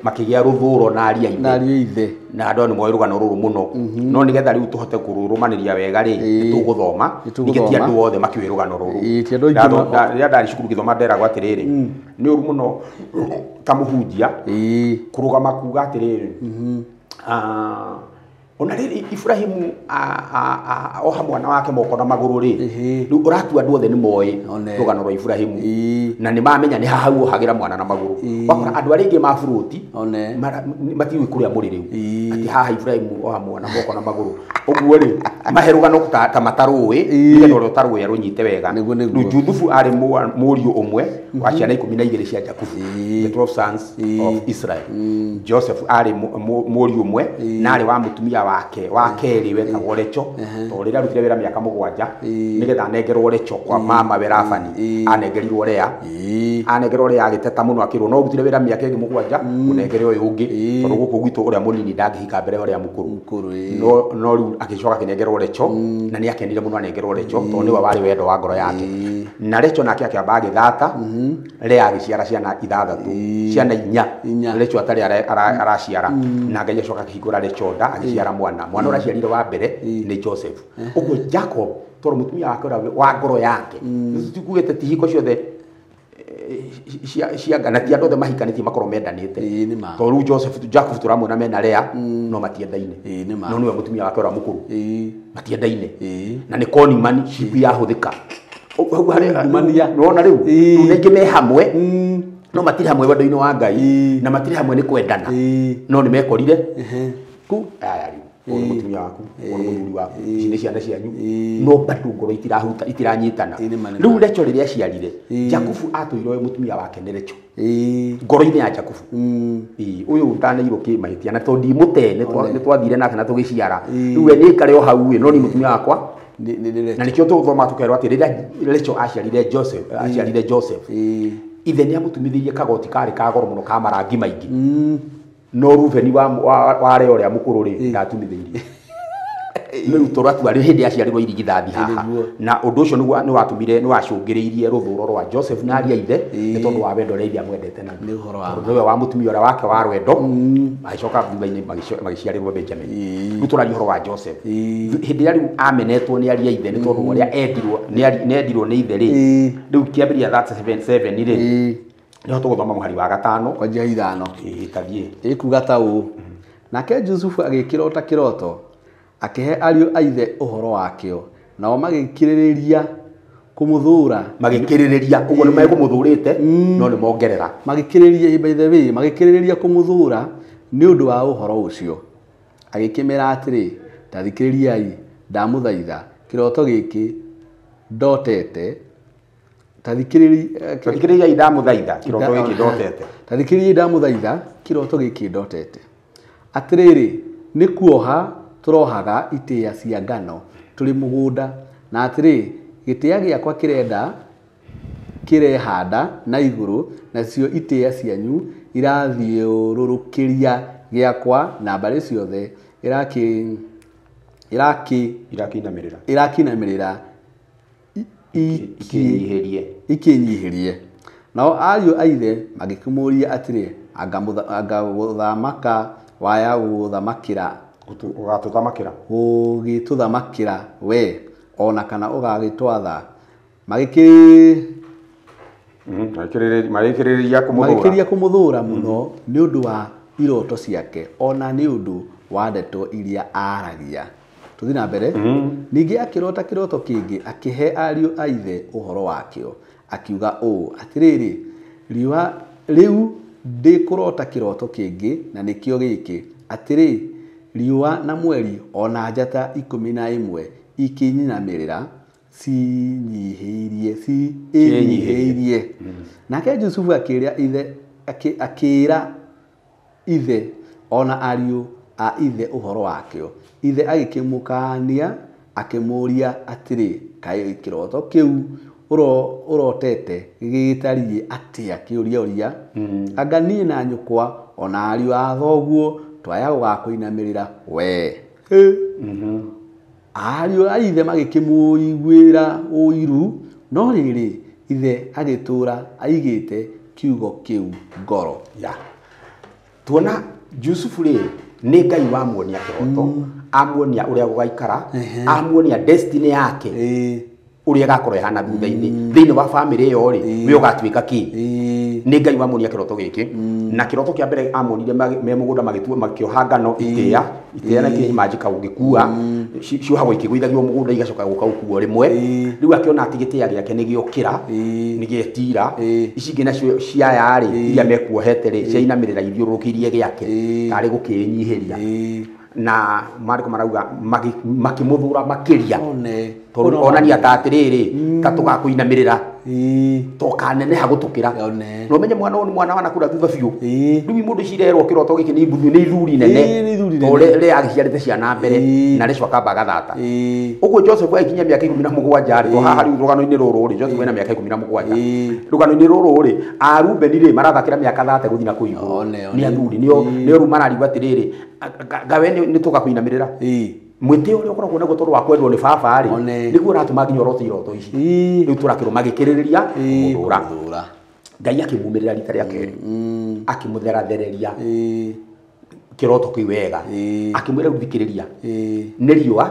makĩgĩa rũthũro na aria ithe. Na andũ nĩ moĩ rũgano rũrũ mũno, no nĩgetha rĩu tũhote kũrũrũmanĩria wega rĩ, nĩtũgũthoma ningĩ ti andũ othe makĩũĩ rũgano rũrũ. Rĩrĩa ndarĩ cukuru ngĩthoma nderagwo atĩrĩrĩ, nĩ ũru mũno ta mũhunjia kũrũgama kuga atĩrĩrĩ, ona rĩrĩ Ibrahimu oha mwana wake moko na magũrũ rĩ, rĩu ũratua andũ othe nĩ moĩ rũgano rwa Ibrahimu, na nĩ mamenya nĩ haha wohagĩra mwana na magũrũ. Wakora andũ arĩa aingĩ maburũti matiũĩ kũrĩa mũrĩ rĩu, atĩ haha Ibrahimu oha mwana moko na magũrũ. Ũguo rĩ mahe rũgano ta matarũĩ, nĩgetha ũrĩa ũtarũĩ arũnyite wega. Rĩu Juthubu arĩ mũriũ ũmwe wa ciana 12 cia Jakubu, the 12 sons of Israel. Joseph arĩ mũriũ ũmwe na arĩ wa mũtumia wake wa kerĩ wetagwo Recho, tondũ rĩrĩa arutire wĩra mĩaka 7 nĩgetha anengerwo Recho kwa mama we Labani, anengerirwo Lea. Anengerwo Lea agĩteta mũno akĩrwo no ũrutire wĩra mĩaka ĩngĩ 7 ũnengere ũyũ ũngĩ, tondũ gũkũ gwitũ ũrĩa mũnini ndangĩhika mbere ya ũrĩa mũkũrũ. No rĩu agĩcoka akĩnengerwo Recho, na nĩ akenire mũno anengerwo Recho tondũ nĩwe warĩ wendo wa ngoro yake. Na Recho nake akĩamba agĩthata, Lea agĩciara ciana 6, ciana 4 Recho atarĩ araciara, na Ngai acoka akĩhingũra Recho nda agĩciara mwana. Mwana ũrĩa aciarire wa mbere nĩ Joseph. Ũguo Jacob tondũ mũtumia wake ũrĩa wa ngoro yake, tikuugĩte ti hiko ciothe cia na ti andũ othe mahikanĩtie makorwo mendanĩte. Tondũ rĩu Joseph Jacob tũramuona mena Lea no matiendaine, no nĩwe mũtumia wake ũrĩa mũkũrũ, matiendaine, na nĩ konimani cibu yahũthĩka. Nĩwona rĩu rĩu me hamwe no matirĩ hamwe wendo-inĩ wa Ngai, na matirĩ hamwe nĩ kwendana, no nĩ mekorire ku aya rĩu ũyũ nĩ mũtumia waku, ũyũ nĩ mũthuri waku, ici nĩ ciana cianyu, no bado ngoro itirahuta, itiranyitana. Rĩu Recho rĩrĩa aciarire, Jakubu atũire ũyũ mũtumia wake nĩ Recho ngoro-inĩ ya Jakubu. Ũyũ ndaneirwo kĩ mahĩtia, na tondũ ndimũte nĩ twathire nake na tũgĩciara, rĩu we nĩ ikare o hau ĩ, no ni mũtumia wakwa. Na nĩkĩo tũgũthoma tũkerwo atĩ rĩrĩa Recho aciarire Joseph, ithe nĩ amũtumithĩirie kagoti karĩ ka goro mũno ka marangi maingĩ, no Rubeni wa Lea ũrĩa mũkũrũ rĩ ndatumithĩirie. Rĩu tũratua rĩ hĩndĩ aciarirwo irigithathi haha, na ũndũ ũcio nĩ watũmire, nĩ wacũngĩrĩirie rũthũro rwa Joseph na aria ithe, nĩ tondũ wa wendo ũrĩa ithe amwendete naguo, tondũ nĩwe wa mũtumia ũrĩa wake wa rwendo, agĩcoka thutha-inĩ magĩciarĩrwo Benjamin. Rĩu tũraria ũhoro wa Joseph hĩndĩ ĩrĩa rĩu amenetwo nĩ aria ithe, nĩ tondũ ũrĩa endirwo nĩ ithe rĩ. Rĩu kĩambĩrĩria 37 rĩ, nĩho tũgũthoma mũhari wa 5 kwanjia 5. Tathiĩ. Ĩkuga ta ũũ: nake Jusufu agĩkĩrota kĩroto, akĩhe ariũ a ithe ũhoro wakĩo, nao magĩkĩrĩrĩria kũmũthũra. Magĩkĩrĩrĩria, ũguo nĩ mekũmũthũrĩte, no nĩ mongerera. Magĩkĩrĩrĩria, by the way, magĩkĩrĩrĩria kũmũthũra nĩ ũndũ wa ũhoro ũcio. Agĩkĩmera atĩrĩ, ta thikĩrĩriai, ndamũthaitha, kĩroto gĩkĩ ndotete. Ta thikĩrĩriai ndamũthaitha, kĩroto gĩkĩ ndotete. Ta thikĩrĩriai ndamũthaitha, kĩroto gĩkĩ ndotete. Atĩrĩrĩ, nĩ kuoha tũrohaga itĩĩa cia ngano tũrĩ mũgũnda, na atĩrĩ, gĩtĩĩa gĩakwa kĩrehanda na igũrũ, nacio itĩĩa cianyu irathiũrũrũkĩria gĩakwa na mbarĩ ciothe, irakĩinamĩrĩra ikĩnyihĩrie. Nao ariũ a ithe magĩkĩmũũria atĩrĩ, anga gũthamaka waya gũthamakĩra ũgĩtũthamakĩra we, ona kana ũgagĩtwatha? Magĩkĩrĩria kũmũthũra mũno nĩ ũndũ wa iroto ciake, ona nĩ ũndũ wa ndeto iria aaragia. Tũthiĩ na mbere. Ningĩ akĩrota kĩroto kĩngĩ, akĩhe ariũ a ithe ũhoro wakĩo, akiuga ũũ: atĩrĩrĩ, riũa rĩu ndĩkũrota kĩroto kĩngĩ, na nĩkĩo gĩkĩ, atĩrĩ, riũa na mweri ona njata 11 ikĩnyinamĩrĩra ciĩnyihĩirie. Nake Jusufu akĩra ithe ona ariũ a ithe ũhoro wakĩo. Ithe agĩkĩmũkaania akĩmũũria atĩrĩ, kaĩ kĩroto kĩu ũrotete gĩgĩtariĩ atĩa? Kĩũria ũria. Anga niĩ na nyũkwa ona ariũ a thoguo twaya gũgakũinamĩrĩra we. Ariũ a ithe magĩkĩmũiguĩra ũiru, no rĩrĩ ithe agĩtũũra aigĩte kiugo kĩu ngoro. Ya. Tuona Jusufu rĩ nĩ Ngai wamuonia kĩroto, amuonia ũrĩa gũgaikara, amuonia destiny yake ũrĩa ĩgakorwo ĩhana thutha-inĩ. Thĩinĩ wa family ĩyo rĩ, we ũgatuĩka kĩ? Nĩ Ngai wamuonia kĩroto gĩkĩ. Na kĩroto kĩa mbere amuonire me mũgũnda magĩtua makĩoha ngano itĩĩa, itĩĩa na kĩmanjĩka ũgĩkua, ciohagwo ikĩgũithagio mũgũnda igacoka gũka gũkuo rĩmwe. Rĩu akĩona atĩ gĩtĩĩa gĩake nĩ gĩokĩra, nĩ gĩetira. Ici ingĩ nacio ciaya rĩ, iria mekuohete rĩ, ciainamĩrĩra ithiũrũrũkĩirie gĩake, tarĩ gũkĩĩnyihĩria. Na maandĩko marauga makĩmũthũra makĩria. Tondũ onania ta atĩrĩrĩ, ta tũgakũinamĩrĩra, tokaneneha gũtũkĩra. Na ũmenye mwana ũyũ nĩ mwana wanakũra thutha biũ. Rĩu mũndũ cirerwo kĩroto gĩkĩ nĩ ibuthu, nĩ ithuri nene. Tondũ rĩ agĩciarĩte ciana mbere na rĩcoka akamba agathata. Ũguo Joseph agĩkinyia mĩaka 17 rĩ, to haha rĩu rũgano-inĩ rũrũ rĩ, Joseph ena mĩaka 17. Rũgano-inĩ rũrũ rĩ, a Rubeni rĩ marathakĩra mĩaka 30 gũthiĩ na kũu igũrũ. Nĩ athuri, nĩo rĩu mararigwo atĩrĩrĩ, ngawe nĩ tũgakũinamĩrĩra. Mwĩtĩo ũrĩa ũkoragwo naguo tondũ wa kwendwo nĩ baba rĩ, nĩguo ũratũma nginya ũrote iroto ici. Rĩu tũrakĩrwo magĩkĩrĩrĩria kũmũthũra. Ngai akĩmumĩrĩra rita rĩa kerĩ, akĩmũtherathereria kĩroto kĩu wega, akĩmwĩra rĩu thikĩrĩria, nĩ riũa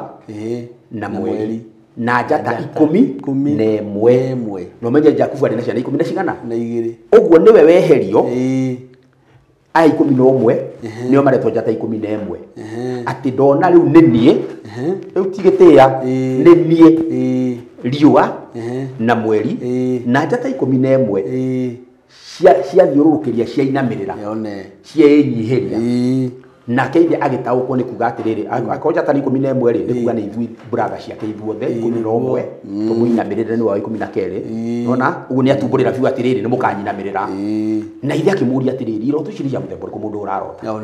na mweri na njata 11. Na ũmenye Jakubu arĩ na ciana 10 na cigana? Na igĩrĩ. Ũguo nĩwe weherio aya 11 nĩo maretwo njata 11. Atĩ ndona rĩu nĩ niĩ, rĩu ti gĩtĩĩa, nĩ niĩ riũa na mweri na njata 11 ciathiũrũrũkĩria ciainamĩrĩra, ciĩnyihĩria. Nake ithe agĩtaũkwo nĩ kuga atĩrĩrĩ, akorwo njata nĩ 11 rĩ, nĩ kuga nĩ ithuĩ brother ciake ithuothe 11 tũmũinamĩrĩre nĩ wa 12. Nona ũguo nĩ atumbũrĩra biũ atĩrĩrĩ, nĩ mũkanyinamĩrĩra. Na ithe akĩmũũria atĩrĩrĩ, iroto ici nĩ cia mũthemba ũrĩkũ mũndũ ũrarota?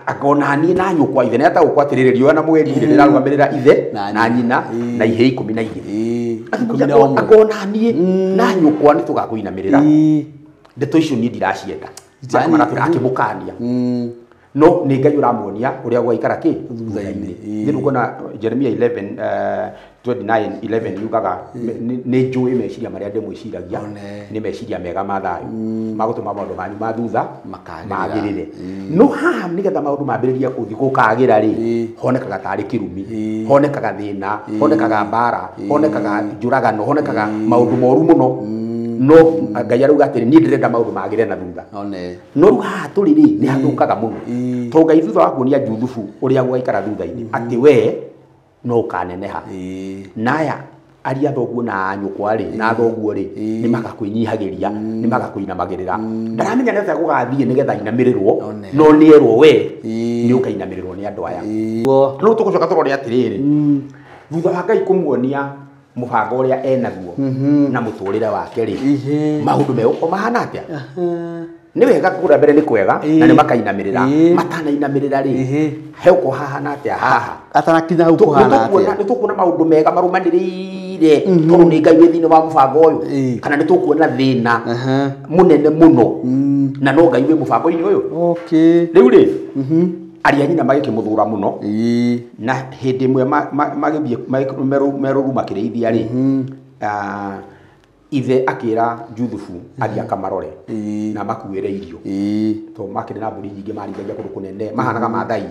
Akona niĩ na nyũkwa ithe nĩ ataũkwo atĩrĩrĩ, riũa na mweri rĩ rĩrarũgamĩrĩra ithe na nyina na ihĩĩ 12. Akona niĩ na nyũkwa nĩ tũgakũinamĩrĩra. Ndeto icio niĩ ndiracienda. Akĩmũkania. No nĩ Ngai ũramuonia ũrĩa gũgaikara kĩ thutha-inĩ. Nĩ ndũkuona Jeremia 29:11 yugaga nĩ njũĩ meciria marĩa ndĩmwĩciragia, nĩ meciria mega ma thayũ, ma gũtũma maũndũ manyu ma thutha magĩrĩre. No haha nĩgetha maũndũ mambĩrĩrie gũthiĩ gũkagĩra rĩ, honekaga tarĩ kĩrumi, honekaga thĩna, honekaga mbara, honekaga njũragano, honekaga maũndũ moru mũno. No Ngai arauga atĩrĩ, niĩ ndĩrenda maũndũ magĩre na thutha. No rĩu haha tũrĩ rĩ, nĩ hathũkaga mũno. Tondũ Ngai thutha wa kuonia Juthubu ũrĩa gũgaikara thutha-inĩ, atĩ we no ũkaneneha. Na aya aria thoguo na nyũkwa rĩ, na thoguo rĩ, nĩ magakwĩnyihagĩria, nĩ magakũinamagĩrĩra. Ndaramenya nĩ atĩa gũgathiĩ nĩgetha ainamĩrĩrwo, no nĩ erwo we nĩ ũkainamĩrĩrwo nĩ andũ aya. No tũgũcoka tũrore atĩrĩrĩ, thutha wa Ngai kũmuonia mũbango ũrĩa enaguo na mũtũrĩre wake rĩ, maũndũ megũkorwo mahana atĩa? Nĩ wega kũrĩa mbere nĩ kwega na nĩ makainamĩrĩra. Matanainamĩrĩra rĩ, he ũkorwo hahana atĩa haha? Atanakinya hau kũhana atĩa? Nĩ tũkuona maũndũ mega marũmanĩrĩire tondũ nĩ Ngai wĩ thĩinĩ wa mũbango ũyũ, kana nĩ tũkuona thĩna mũnene mũno na no Ngai wĩ mũbango-inĩ ũyũ. Rĩu rĩ, aria nyina magĩkĩmũthũra mũno, na hĩndĩ ĩmwe magĩthiĩ merũru makĩrĩithia rĩ, ithe akĩra Juthubu athiĩ akamarore na makuĩre irio, tondũ makĩrĩ na mbũri nyingĩ marĩithagia kũndũ kũnene, mahanaga Maathai,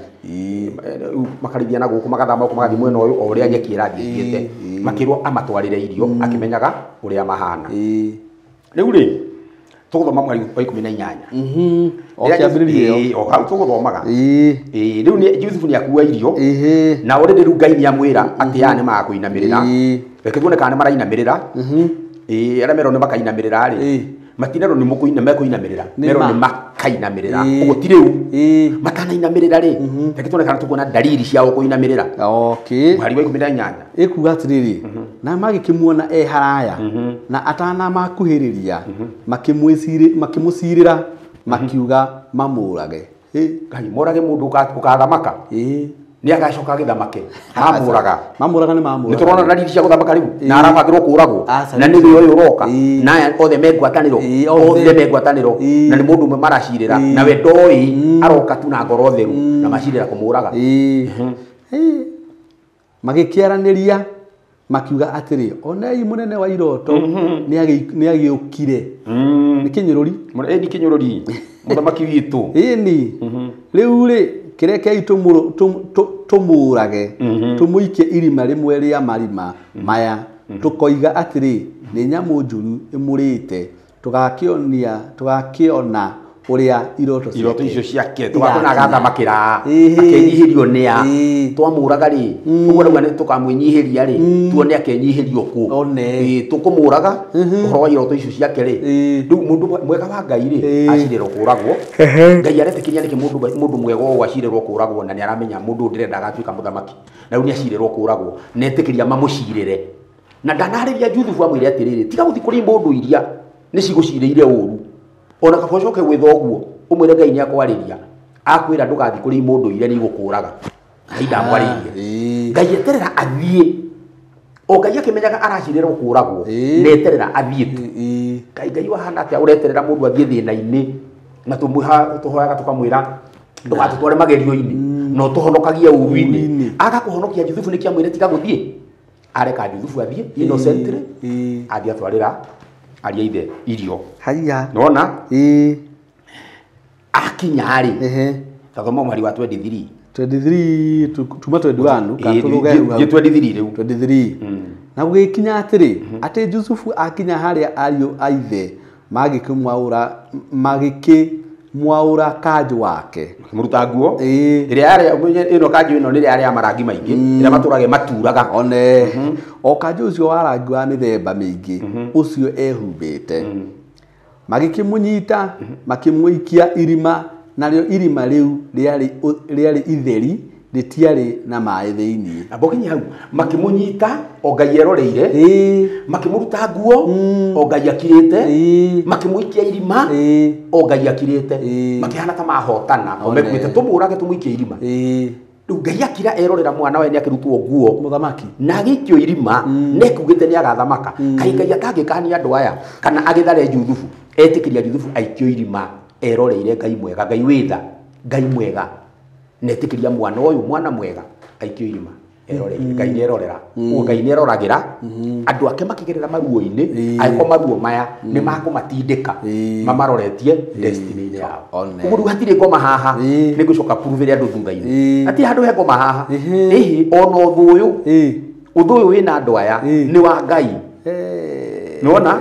makarĩithia na gũkũ magathama gũkũ magathiĩ mwena ũyũ o ũrĩa nyeki ĩrathiĩ ĩthiĩte. Makĩrwo amatwarĩre irio akĩmenyaga ũrĩa mahana. Rĩu rĩ, tũgũthoma mweri wa 18. O kĩambĩrĩria ĩyo. O hau tũgũthomaga. Rĩu nĩ Juthubu nĩ akua irio, na already rĩu Ngai nĩ amwĩra atĩ aya nĩ magakũinamĩrĩra. Reke tuone kana nĩ marainamĩrĩra. Arĩa merwo nĩ makainamĩrĩra rĩ, matinerwo nĩ mekũinamĩrĩra, merwo nĩ Makainamĩrĩra. Ũguo ti rĩu. Matanainamĩrĩra rĩ, reke tuone kana tũkuona dalili ciao kũinamĩrĩra. Okay. Mũhari wa 18. Ĩkuga atĩrĩrĩ, na magĩkĩmuona e haraya na atanamakuhĩrĩria makĩmũcirĩra makiuga mamũrage. Ngai morage mũndũ ũkathamaka. Nĩ agacoka agĩthamake. Mamũraga. Mamũraga nĩ mamũraga. Nĩ tũrona dalili cia gũthamaka rĩu. Na arabangĩrwo kũragwo. Na nĩ ũyũ ũroka. Na aya othe me ngwatanĩro. Othe me ngwatanĩro. Na nĩ mũndũ ũmwe maracirĩra. Na we ndoĩ aroka tu na ngoro theru. Na macirĩra kũmũraga. Magĩkĩaranĩria makiuga atĩrĩ, onei mũnene wa iroto nĩ agĩũkire. Nĩ kĩnyũrũri. Nĩ kĩnyũrũri. Mũthamaki witũ. Ĩni. Rĩu rĩ, kĩrekei tũmũrage, tũmũikie irima rĩmwe rĩa marima maya, tũkoiga atĩrĩ, nĩ nyamũ njũru ĩmũrĩte, tũgakĩona ũrĩa iroto icio ciake tũgakĩona agathamakĩra akenyihĩrio nĩa twamũraga rĩ ũguo rauga nĩ tũkamwĩnyihĩria rĩ tuone akenyihĩrio kũ tũkũmũraga ũhoro wa iroto icio ciake rĩ rĩu mũndũ mwega wa Ngai rĩ acirĩrwo kũragwo. Ngai aretĩkĩria nĩkĩ mũndũ mwega ũũ acirĩrwo kũragwo na nĩ aramenya mũndũ ũyũ ndĩrenda agatuĩka mũthamaki na rĩu nĩ acirĩrwo kũragwo na etĩkĩria mamũcirĩre na ndanarĩria Juthubu amwĩre atĩrĩrĩ tiga gũthiĩ kũrĩ mũndũ iria nĩ cigũcirĩire ũru ona kaba ũcoke gwĩtha ũguo ũmwĩre Ngai nĩ akwarĩria akwĩra ndũgathiĩ kũrĩ mũndũ iria nĩ igũkũraga. Ngai ndamwarĩirie. Ngai eterera athiĩ o Ngai akĩmenyaga aracirĩrwo kũragwo na eterera athiĩ tu. Ngai Ngai wahana atĩa ũreterera mũndũ athiĩ thĩna-inĩ na tũhoyaga tũkamwĩra ndũgatũtware magerio-inĩ na ũtũhonokagie ũru-inĩ. Aga kũhonokia Juthubu nĩkĩ amwĩre tiga gũthiĩ areka Juthubu athiĩ innocently athiĩ atwarĩra aria ithe irio. Haiya. Nona? Akinya rĩ. Tathoma mũhari wa 23. 23 tuma 21 kana tũrũge hau. 23 rĩu. 23. Na gũgĩkinya atĩrĩ, atĩ Jusufu akinya harĩa ariũ a ithe magĩkĩmwaũra kanjũ wake. Makĩmũruta nguo. Ĩrĩa yarĩ ĩno kanjũ ĩno nĩ ĩrĩa yarĩ ya marangi maingĩ, ĩrĩa matũrage maturaga. One. O kanjũ ũcio wa rangi wa mĩthemba mĩingĩ ũcio ehumbĩte. Magĩkĩmũnyita, makĩmũikia irima, narĩo irima rĩu rĩarĩ itheri, rĩtiarĩ na maĩ thĩinĩ. Na mbokinyi hau, makĩmũnyita o Ngai eroreire, makĩmũruta nguo o Ngai akirĩte, makĩmũikia irima o Ngai akirĩte, makĩhana ta mahotana, o mekuĩte tũmũrage tũmũikie irima. Rĩu Ngai akira erorera mwana we nĩ akĩrutwo nguo mũthamaki na agĩikio irima na ekugĩte nĩ agathamaka. Kaĩ Ngai atangĩkania andũ aya kana agĩthare Juthubu, etĩkĩria Juthubu aikio irima eroreire Ngai mwega, Ngai wĩtha, Ngai mwega na etĩkĩria mwana ũyũ mwana mwega aikio irima eroreire. Ngai nĩ erorera. Ũguo Ngai nĩ eroragĩra andũ ake makĩgerera maruo-inĩ, angĩkorwo maruo maya nĩ makũmatindĩka mamaroretie destiny-inĩ yao. Ũguo rĩu hatirĩ ngoma haha, nĩ ngũcoka prove andũ thutha-inĩ. Hatirĩ handũ he ngoma haha. Ĩhĩ ona ũthũ ũyũ, ũthũ ũyũ wĩna andũ aya nĩ wa Ngai. Nĩwona?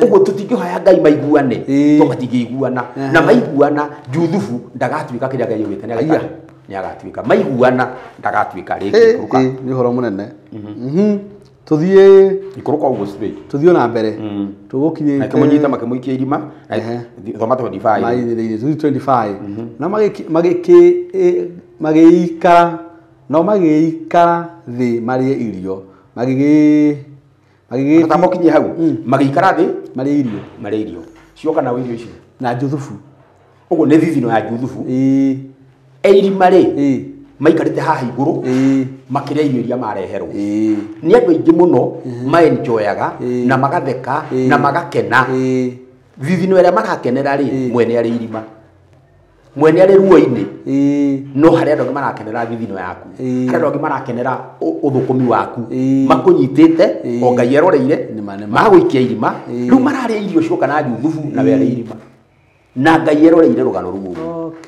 Ũguo tũtingĩhoya Ngai maiguane, to matingĩiguana. Na maiguana Juthubu ndagatuĩka kĩrĩa Ngai augĩte nĩ agatuĩka. Maiguana ndagatuĩka rĩngĩ. Ikũrũka. Nĩ ũhoro mũnene. Tũthiĩ ikũrũka ũguo straight. Tũthiĩ na mbere. Tũgũkinyĩte. Makĩmũnyita makĩmũikia irima. Thoma 25. Tũthiĩ 25. Na magĩikara no magĩikara thĩ marĩe irio. Magĩgĩkinyia hau. Magĩikara thĩ marĩe irio. Marĩe irio. Cioka na irio icio. Na Juthubu. Ũguo nĩ thithino ya Juthubu. Irima rĩ maikarĩte haha igũrũ makĩrĩa irio iria mareherwo. Nĩ andũ aingĩ mũno maenjoyaga na magatheka na magakena. Thithino ĩrĩa marakenera rĩ mwene arĩ irima, mwene arĩ ruo-inĩ, no harĩ andũ angĩ marakenera thithino yaku, harĩ andũ angĩ marakenera ũthũkũmi waku, makũnyitĩte o Ngai eroreire, magũikia irima. Rĩu mararĩa irio cioka na Juthubu na we arĩ irima na Ngai eroreire rũgano rũu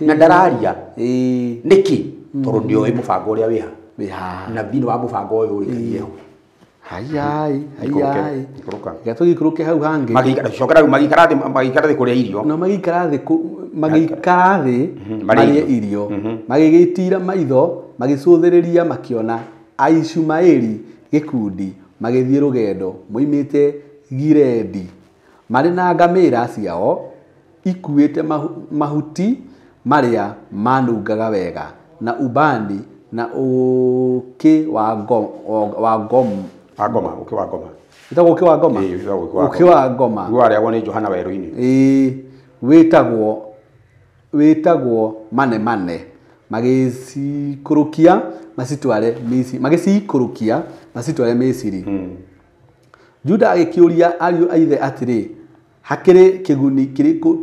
na ndararia nĩkĩ tondũ nĩoĩ mũbango ũrĩa wĩha na thĩinĩ wa mũbango ũyũ rĩ Ngai eho. Hayai hayai tũgĩikũrũke hau hangĩ. Magĩikara magĩikara thĩ kũrĩa irio. No magĩikara thĩ marĩe irio. Magĩgĩtiira maitho magĩcũthĩrĩria makĩona Aishumaeli gĩkundi magĩthiĩ rũgendo moimĩte Gileadi marĩ na ngamĩra ciao ikuĩte mahuti marĩa manungaga wega na ubani na ũkĩ wa ngoma. Ũkĩ wa ngoma. Wĩtagwo ũkĩ wa ngoma? Ũkĩ wa ngoma. Guo warĩagwo nĩ Johana werũ-inĩ. Ĩĩ, wĩtagwo manemane. Magĩcikũrũkia macitware Misiri. Juda agĩkĩũria ariũ a ithe atĩrĩ, hakĩrĩ kĩguni kĩrĩkũ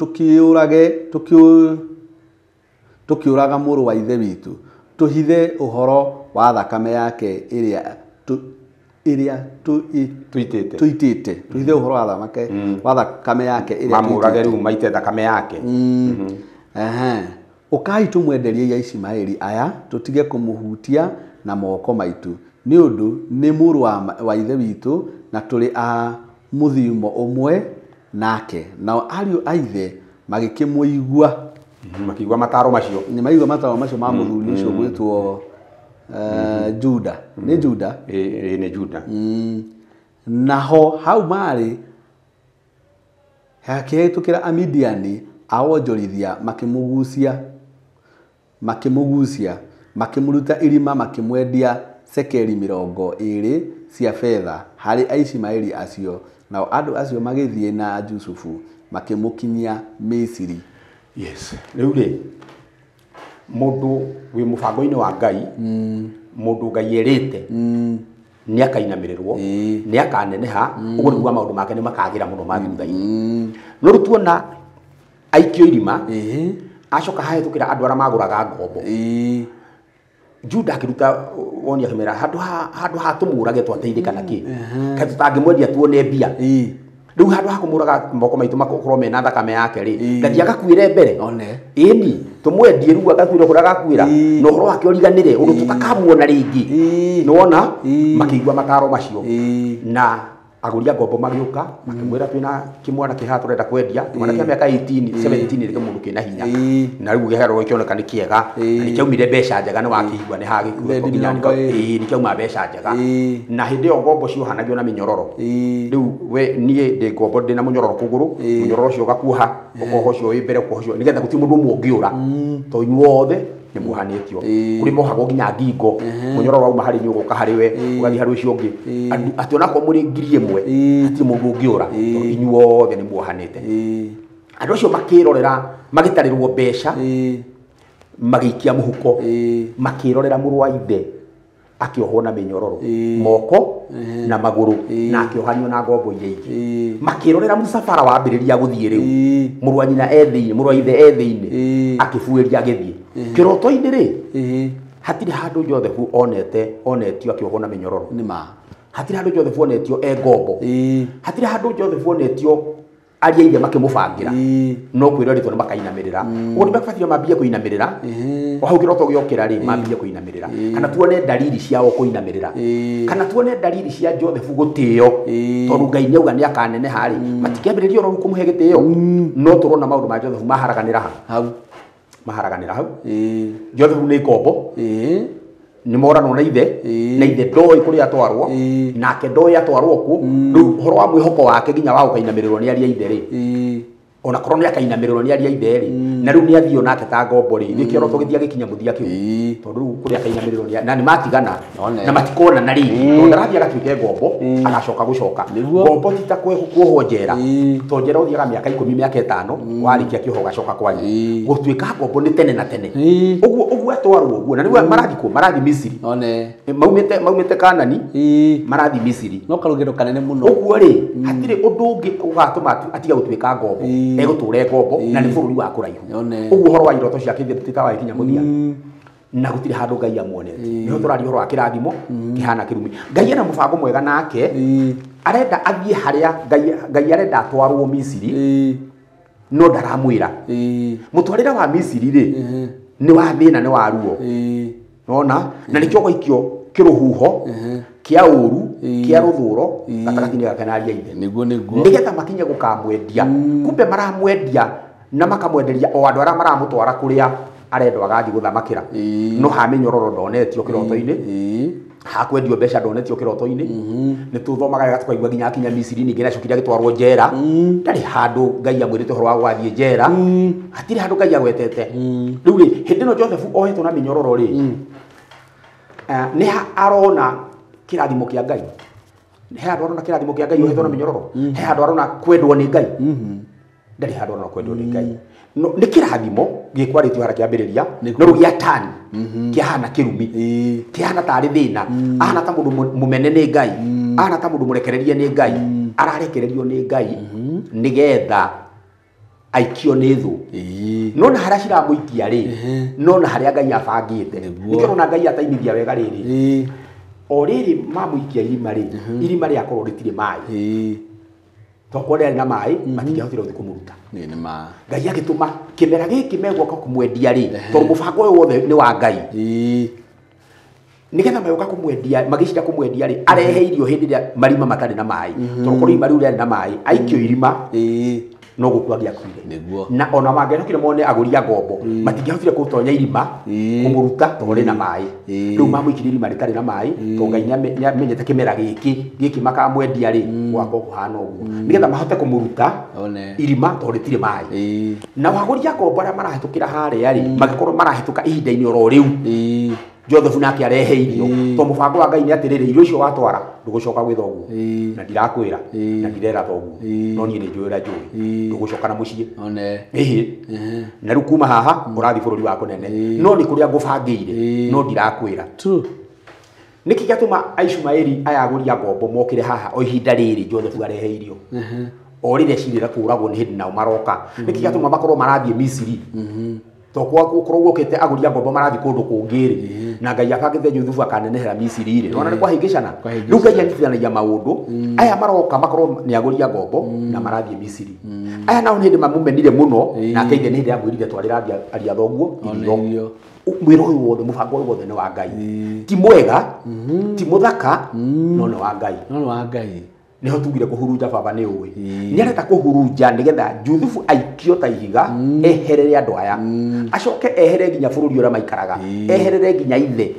tũkĩũraga mũrũ wa ithe witũ, tũhithe ũhoro wa thakame yake ĩrĩa tũitĩte, tũhithe ũhoro wa thakame yake ĩrĩa mamũrage rĩu maite thakame yake. Ũkai tũmwenderie Ishimaeli aya tũtige kũmũhutia na moko maitũ, nĩ ũndũ nĩ mũrũ wa ithe witũ na tũrĩ a mũthimo ũmwe nake. Nao ariũ a ithe magĩkĩmũigua, makĩigua mataro macio. Nĩ maigua mataro macio ma mũthuri ũcio gwĩtwo Juda. Nĩ Juda? Ĩĩ, nĩ Juda. Naho hau marĩ hakĩhĩtũkĩra Amidiani a wonjorithia makĩmũgucia makĩmũruta irima makĩmwendia cekeri 20 cia betha harĩ Aishimaeli acio. Nao andũ acio magĩthiĩ na Jusufu makĩmũkinyia Misiri. Yes. Rĩu rĩ, mũndũ wĩ mũbango-inĩ wa Ngai, mũndũ Ngai erĩte, nĩ akainamĩrĩrwo, nĩ akaneneha, ũguo nĩguo maũndũ make nĩ makagĩra mũno ma thutha-inĩ. No rĩu tuona aikio irima, acoka hahĩtũkĩra andũ arĩa magũraga ngombo. Juda akĩruta woni akĩmera handũ ha tũmũrage twateithĩka na kĩ, kaĩ tũtangĩmwendia tuone mbia. Rĩu handũ ha kũmũraga moko maitũ makorwo mena thakame yake rĩ, ngathiĩ agakuĩre mbere. Ĩni tũmwendie rĩu agakuĩre kũrĩa agakuĩra, na ũhoro wake ũriganĩre ũndũ tũtakamuona rĩngĩ. Nĩwona makĩigua mataro macio na agũri a ngombo magĩũka makĩmwĩra twĩna kĩmwana kĩ haha tũrenda kwendia, kĩmwana kĩa mĩaka 18 17 rĩngĩ mũndũ kĩna hinya, na rĩu gĩkerwo gĩkĩoneka nĩ kĩega na nĩkĩaumire mbeca njega, nĩ wakĩigua nĩ hagĩkuĩtwo nginya nĩ kĩauma mbeca njega. Na hĩndĩ ĩyo ngombo ciohanagio na mĩnyororo. Rĩu we niĩ ndĩ ngombo ndĩna mũnyororo kũgũrũ, mũnyororo ũcio ũgakuoha, ũkoha ũcio wĩ mbere, ũkoha ũcio nĩgetha gũtirĩ mũndũ ũmwe ũngĩũra, tondũ inyuothe nĩ muohanĩtio. Kũrĩ mohagwo nginya ngingo, mũnyororo wauma harĩ niĩ ũgoka harĩ we, ũgathiĩ harĩ ũcio ũngĩ, atĩ onakorwo mũrĩ 1000 hatirĩ mũndũ ũngĩũra, tondũ inyuothe nĩ muohanĩte. Andũ acio makĩrorera, magĩtarĩrwo mbeca, magĩikia mũhuko, makĩrorera mũrũ wa ithe akĩohwo na mĩnyororo moko na magũrũ, na akĩohanio na ngombo iria ingĩ. Makĩrorera mũcabara wambĩrĩria gũthiĩ rĩu, mũrũ wa nyina e thĩinĩ, mũrũ wa ithe e thĩinĩ, akĩbuĩria agĩthiĩ. Kĩroto-inĩ rĩ, hatirĩ handũ Joseph onetio akĩohwo na mĩnyororo. Hatirĩ handũ Joseph onetio e ngombo. Hatirĩ handũ Joseph onetio aria ithe makĩmũbangĩra, no kwĩrwo rĩtwa nĩ makainamĩrĩra. Ũguo nĩ mabatiĩ mambie kũinamĩrĩra, o hau kĩroto gĩokĩra rĩ, mambie kũinamĩrĩra, kana tuone dalili ciao kũinamĩrĩra, kana tuone dalili cia Joseph gũtĩo, tondũ Ngai nĩauga nĩ akaneneha rĩ, matikĩambĩrĩria oro kũmũhe gĩtĩo. No tũrona maũndũ ma Joseph maharaganĩra hau, maharaganĩra hau. Joseph nĩ ngombo, nĩ moranwo na ithe, na ithe ndoĩ kũrĩa atwarwo, nake ndoĩ atwarwo kũ. Rĩu ũhoro wa mwĩhoko wake nginya wa gũkainamĩrĩrwo nĩ aria ithe rĩ, ona korwo nĩ akainamĩrĩrwo nĩ aria ithe rĩ, na rĩu nĩ athio nake ta ngombo rĩ, nĩkĩo kĩroto gĩthiĩ gĩkinya mũthia kĩu, tondũ rĩu kũrĩa akainamĩrĩrwo nĩ na nĩ matigana na matikonana rĩngĩ, tondũ ndarathiĩ agatuĩke ngombo agacoka gũcoka. Ngombo ti ta kuohwo njera, tondũ njera ũthiaga mĩaka 10 mĩaka 5 warĩkia kĩoho ũgacoka kwanyu. Gũtuĩka ngombo nĩ tene na tene. Ũguo ũguo atwarwo ũguo, na rĩu marathiĩ kũ? Marathiĩ Misiri. Maumĩte Kanani marathiĩ Misiri. No karũgendo kanene mũno. Ũguo rĩ, hatirĩ ũndũ ũngĩ ũgatũma atige gũtuĩka ngombo, egũtũra ngombo na nĩ bũrũri wa kũraihu. Ũguo ũhoro wa iroto ciake ithe tũtawagĩkinya mũthia, na gũtirĩ handũ Ngai amuonete. Nĩho tũraria ũhoro wa kĩrathimo kĩhana kĩrumi. Ngai ena mũbango mwega nake, arenda athiĩ harĩa Ngai arenda atwarwo Misiri, no ndaramwĩra. Mũtwarĩre wa Misiri rĩ, nĩ wa thĩna, nĩ wa ruo. Nona na nĩkĩo gwaikio kĩrũhuho kĩa ũru kĩa rũthũro gatagatĩ-inĩ gake na aria ithe, nĩguo nĩguo, nĩgetha makinye gũkamwendia. Kumbe maramwendia na makamwenderia o andũ arĩa maramũtwara kũrĩa arendwo agathiĩ gũthamakĩra no ha mĩnyororo ndonetio kĩroto-inĩ hakwendio mbeca ndonetio kĩroto-inĩ nĩ tũthomaga wega tũkaigua nginya akinya Misiri ningĩ nĩacokire agĩtwarwo njera ndarĩ handũ Ngai amwĩrĩte ũhoro wa gũgathiĩ njera hatirĩ handũ Ngai agwetete rĩu rĩ hĩndĩ ĩno Joseph ohetwo na mĩnyororo rĩ nĩ arona kĩrathimo kĩa Ngai he handũ arona kĩrathimo kĩa Ngai ohetwo na mĩnyororo he handũ arona kwendwo nĩ Ngai ndarĩ handũ arona kwendwo nĩ Ngai no nĩ kĩrathimo gĩkwarĩtio harĩa kĩambĩrĩria no rĩu gĩa tani kĩahana kĩrumi kĩahana tarĩ thĩna ahana ta mũndũ mũmene nĩ Ngai ahana ta mũndũ mũrekererie nĩ Ngai ararekererio nĩ Ngai nĩgetha aikio nĩ thũ no na harĩa ciramũikia rĩ no na harĩa Ngai abangĩte nĩkĩo ũrona Ngai atainithia wega rĩrĩ o rĩrĩ mamũikia irima rĩ irima rĩakorwo rĩtirĩ maĩ tokorwo rĩarĩ na maĩ matingĩahotire gũthiĩ kũmũruta Ngai agĩtũma kĩmera gĩkĩ megũka kũmwendia rĩ tondũ mũbango ũyũ wothe nĩ wa Ngai nĩgetha magĩũka kũmwendia magĩcira kũmwendia rĩ arehe irio hĩndĩ ĩrĩa marima matarĩ na maĩ tondũ korwo irima rĩu rĩarĩ na maĩ aikio irima no gũkua angĩakuire na ona mangĩacokire mone agũri a ngombo matingĩahotire kũtonya irima kũmũruta tondũ rĩna maĩ rĩu mamũikirie irima rĩtarĩ na maĩ tondũ Ngai nĩamenyete kĩmera gĩkĩ makamwendia rĩ gwakorwo kũhana ũguo nĩgetha mahote kũmũruta irima tondũ rĩtirĩ maĩ na wagũri a ngombo arĩa marahĩtũkĩra harĩa rĩ magĩkorwo marahĩtũka ihinda-inĩ oro rĩu Joseph nake arehe irio tondũ mũbango wa Ngai nĩ atĩrĩrĩ irio icio watwara ndũgũcoka gwĩ thoguo na ndirakwĩra na ndirera thoguo no niĩ nĩ njũĩ ũrĩa njũĩ ndũgũcoka na mũciĩ ĩhĩ na rĩu kuma haha ũrathiĩ bũrũri wa kũnene no nĩ kũrĩa ngũbangĩire no ndirakwĩra nĩkĩ gĩatũma Aishumaeli aya agũri a ngombo mokĩre haha o ihinda rĩrĩ Joseph arehe irio o rĩrĩa cirĩra kũũragwo nĩ hĩndĩ nao maroka nĩkĩ gĩatũma makorwo marathiĩ Misiri tokwa gukorwo gukite agũri a ngombo marathiĩ kũndũ kũngĩ rĩ na Ngai abangĩte Juthubu akanenehera Misiri rĩ nona nĩ kwahĩngĩcana rĩu Ngai anyitithanagia maũndũ aya maroka makorwo nĩ agũri a ngombo na marathiĩ Misiri aya nao nĩ hĩndĩ mamumenire mũno nake ithe nĩ hĩndĩ amwĩrire twarĩra aria thoguo irio mwĩra ũyũ wothe mũbango ũyũ wothe nĩ wa Ngai ti mwega ti mũthaka no nĩ wa Ngai no nĩ wa Ngai niho tugire kũhurunja baba nĩ ũĩ nĩ arenda kũhurunja nĩgetha Juthubu aikio ta ihiga eherere andũ aya acoke ehere nginya bũrũri ũrĩa maikaraga eherere nginya ithe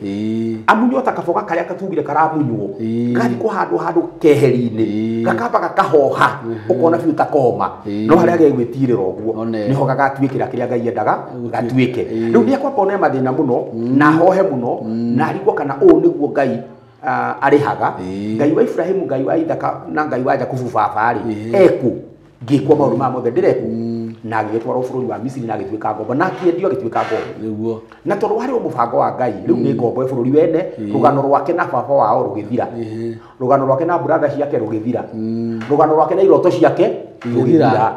amunywo ta kaboga karĩa katugire karamunywo gathiĩ kũhandwo handũ keheri-inĩ gakamba gakahoha ũkona biũ ta koma no harĩa gegwĩtirĩra ũguo nĩho gagatuĩkĩra kĩrĩa Ngai endaga gatuĩke rĩu nĩ ekwamba one mathĩna mũno na ahohe mũno na arigwo kana ũũ nĩguo Ngai arĩhaga Ngai wa Ibrahimu Ngai wa Ithaka na Ngai wa Jakubu baba rĩ eku ngĩkwo maũndũ maya mothe ndĩreku na agĩgĩtwarwo bũrũri wa Misiri na agĩtuĩka ngombo na akĩendio agĩtuĩka ngombo nĩguo na tondũ warĩ o mũbango wa Ngai rĩu nĩ ngombo ya bũrũri wene rũgano rwake na baba wao rũgĩthira rũgano rwake na brother ciake rũgĩthira rũgano rwake na iroto ciake rũgĩthira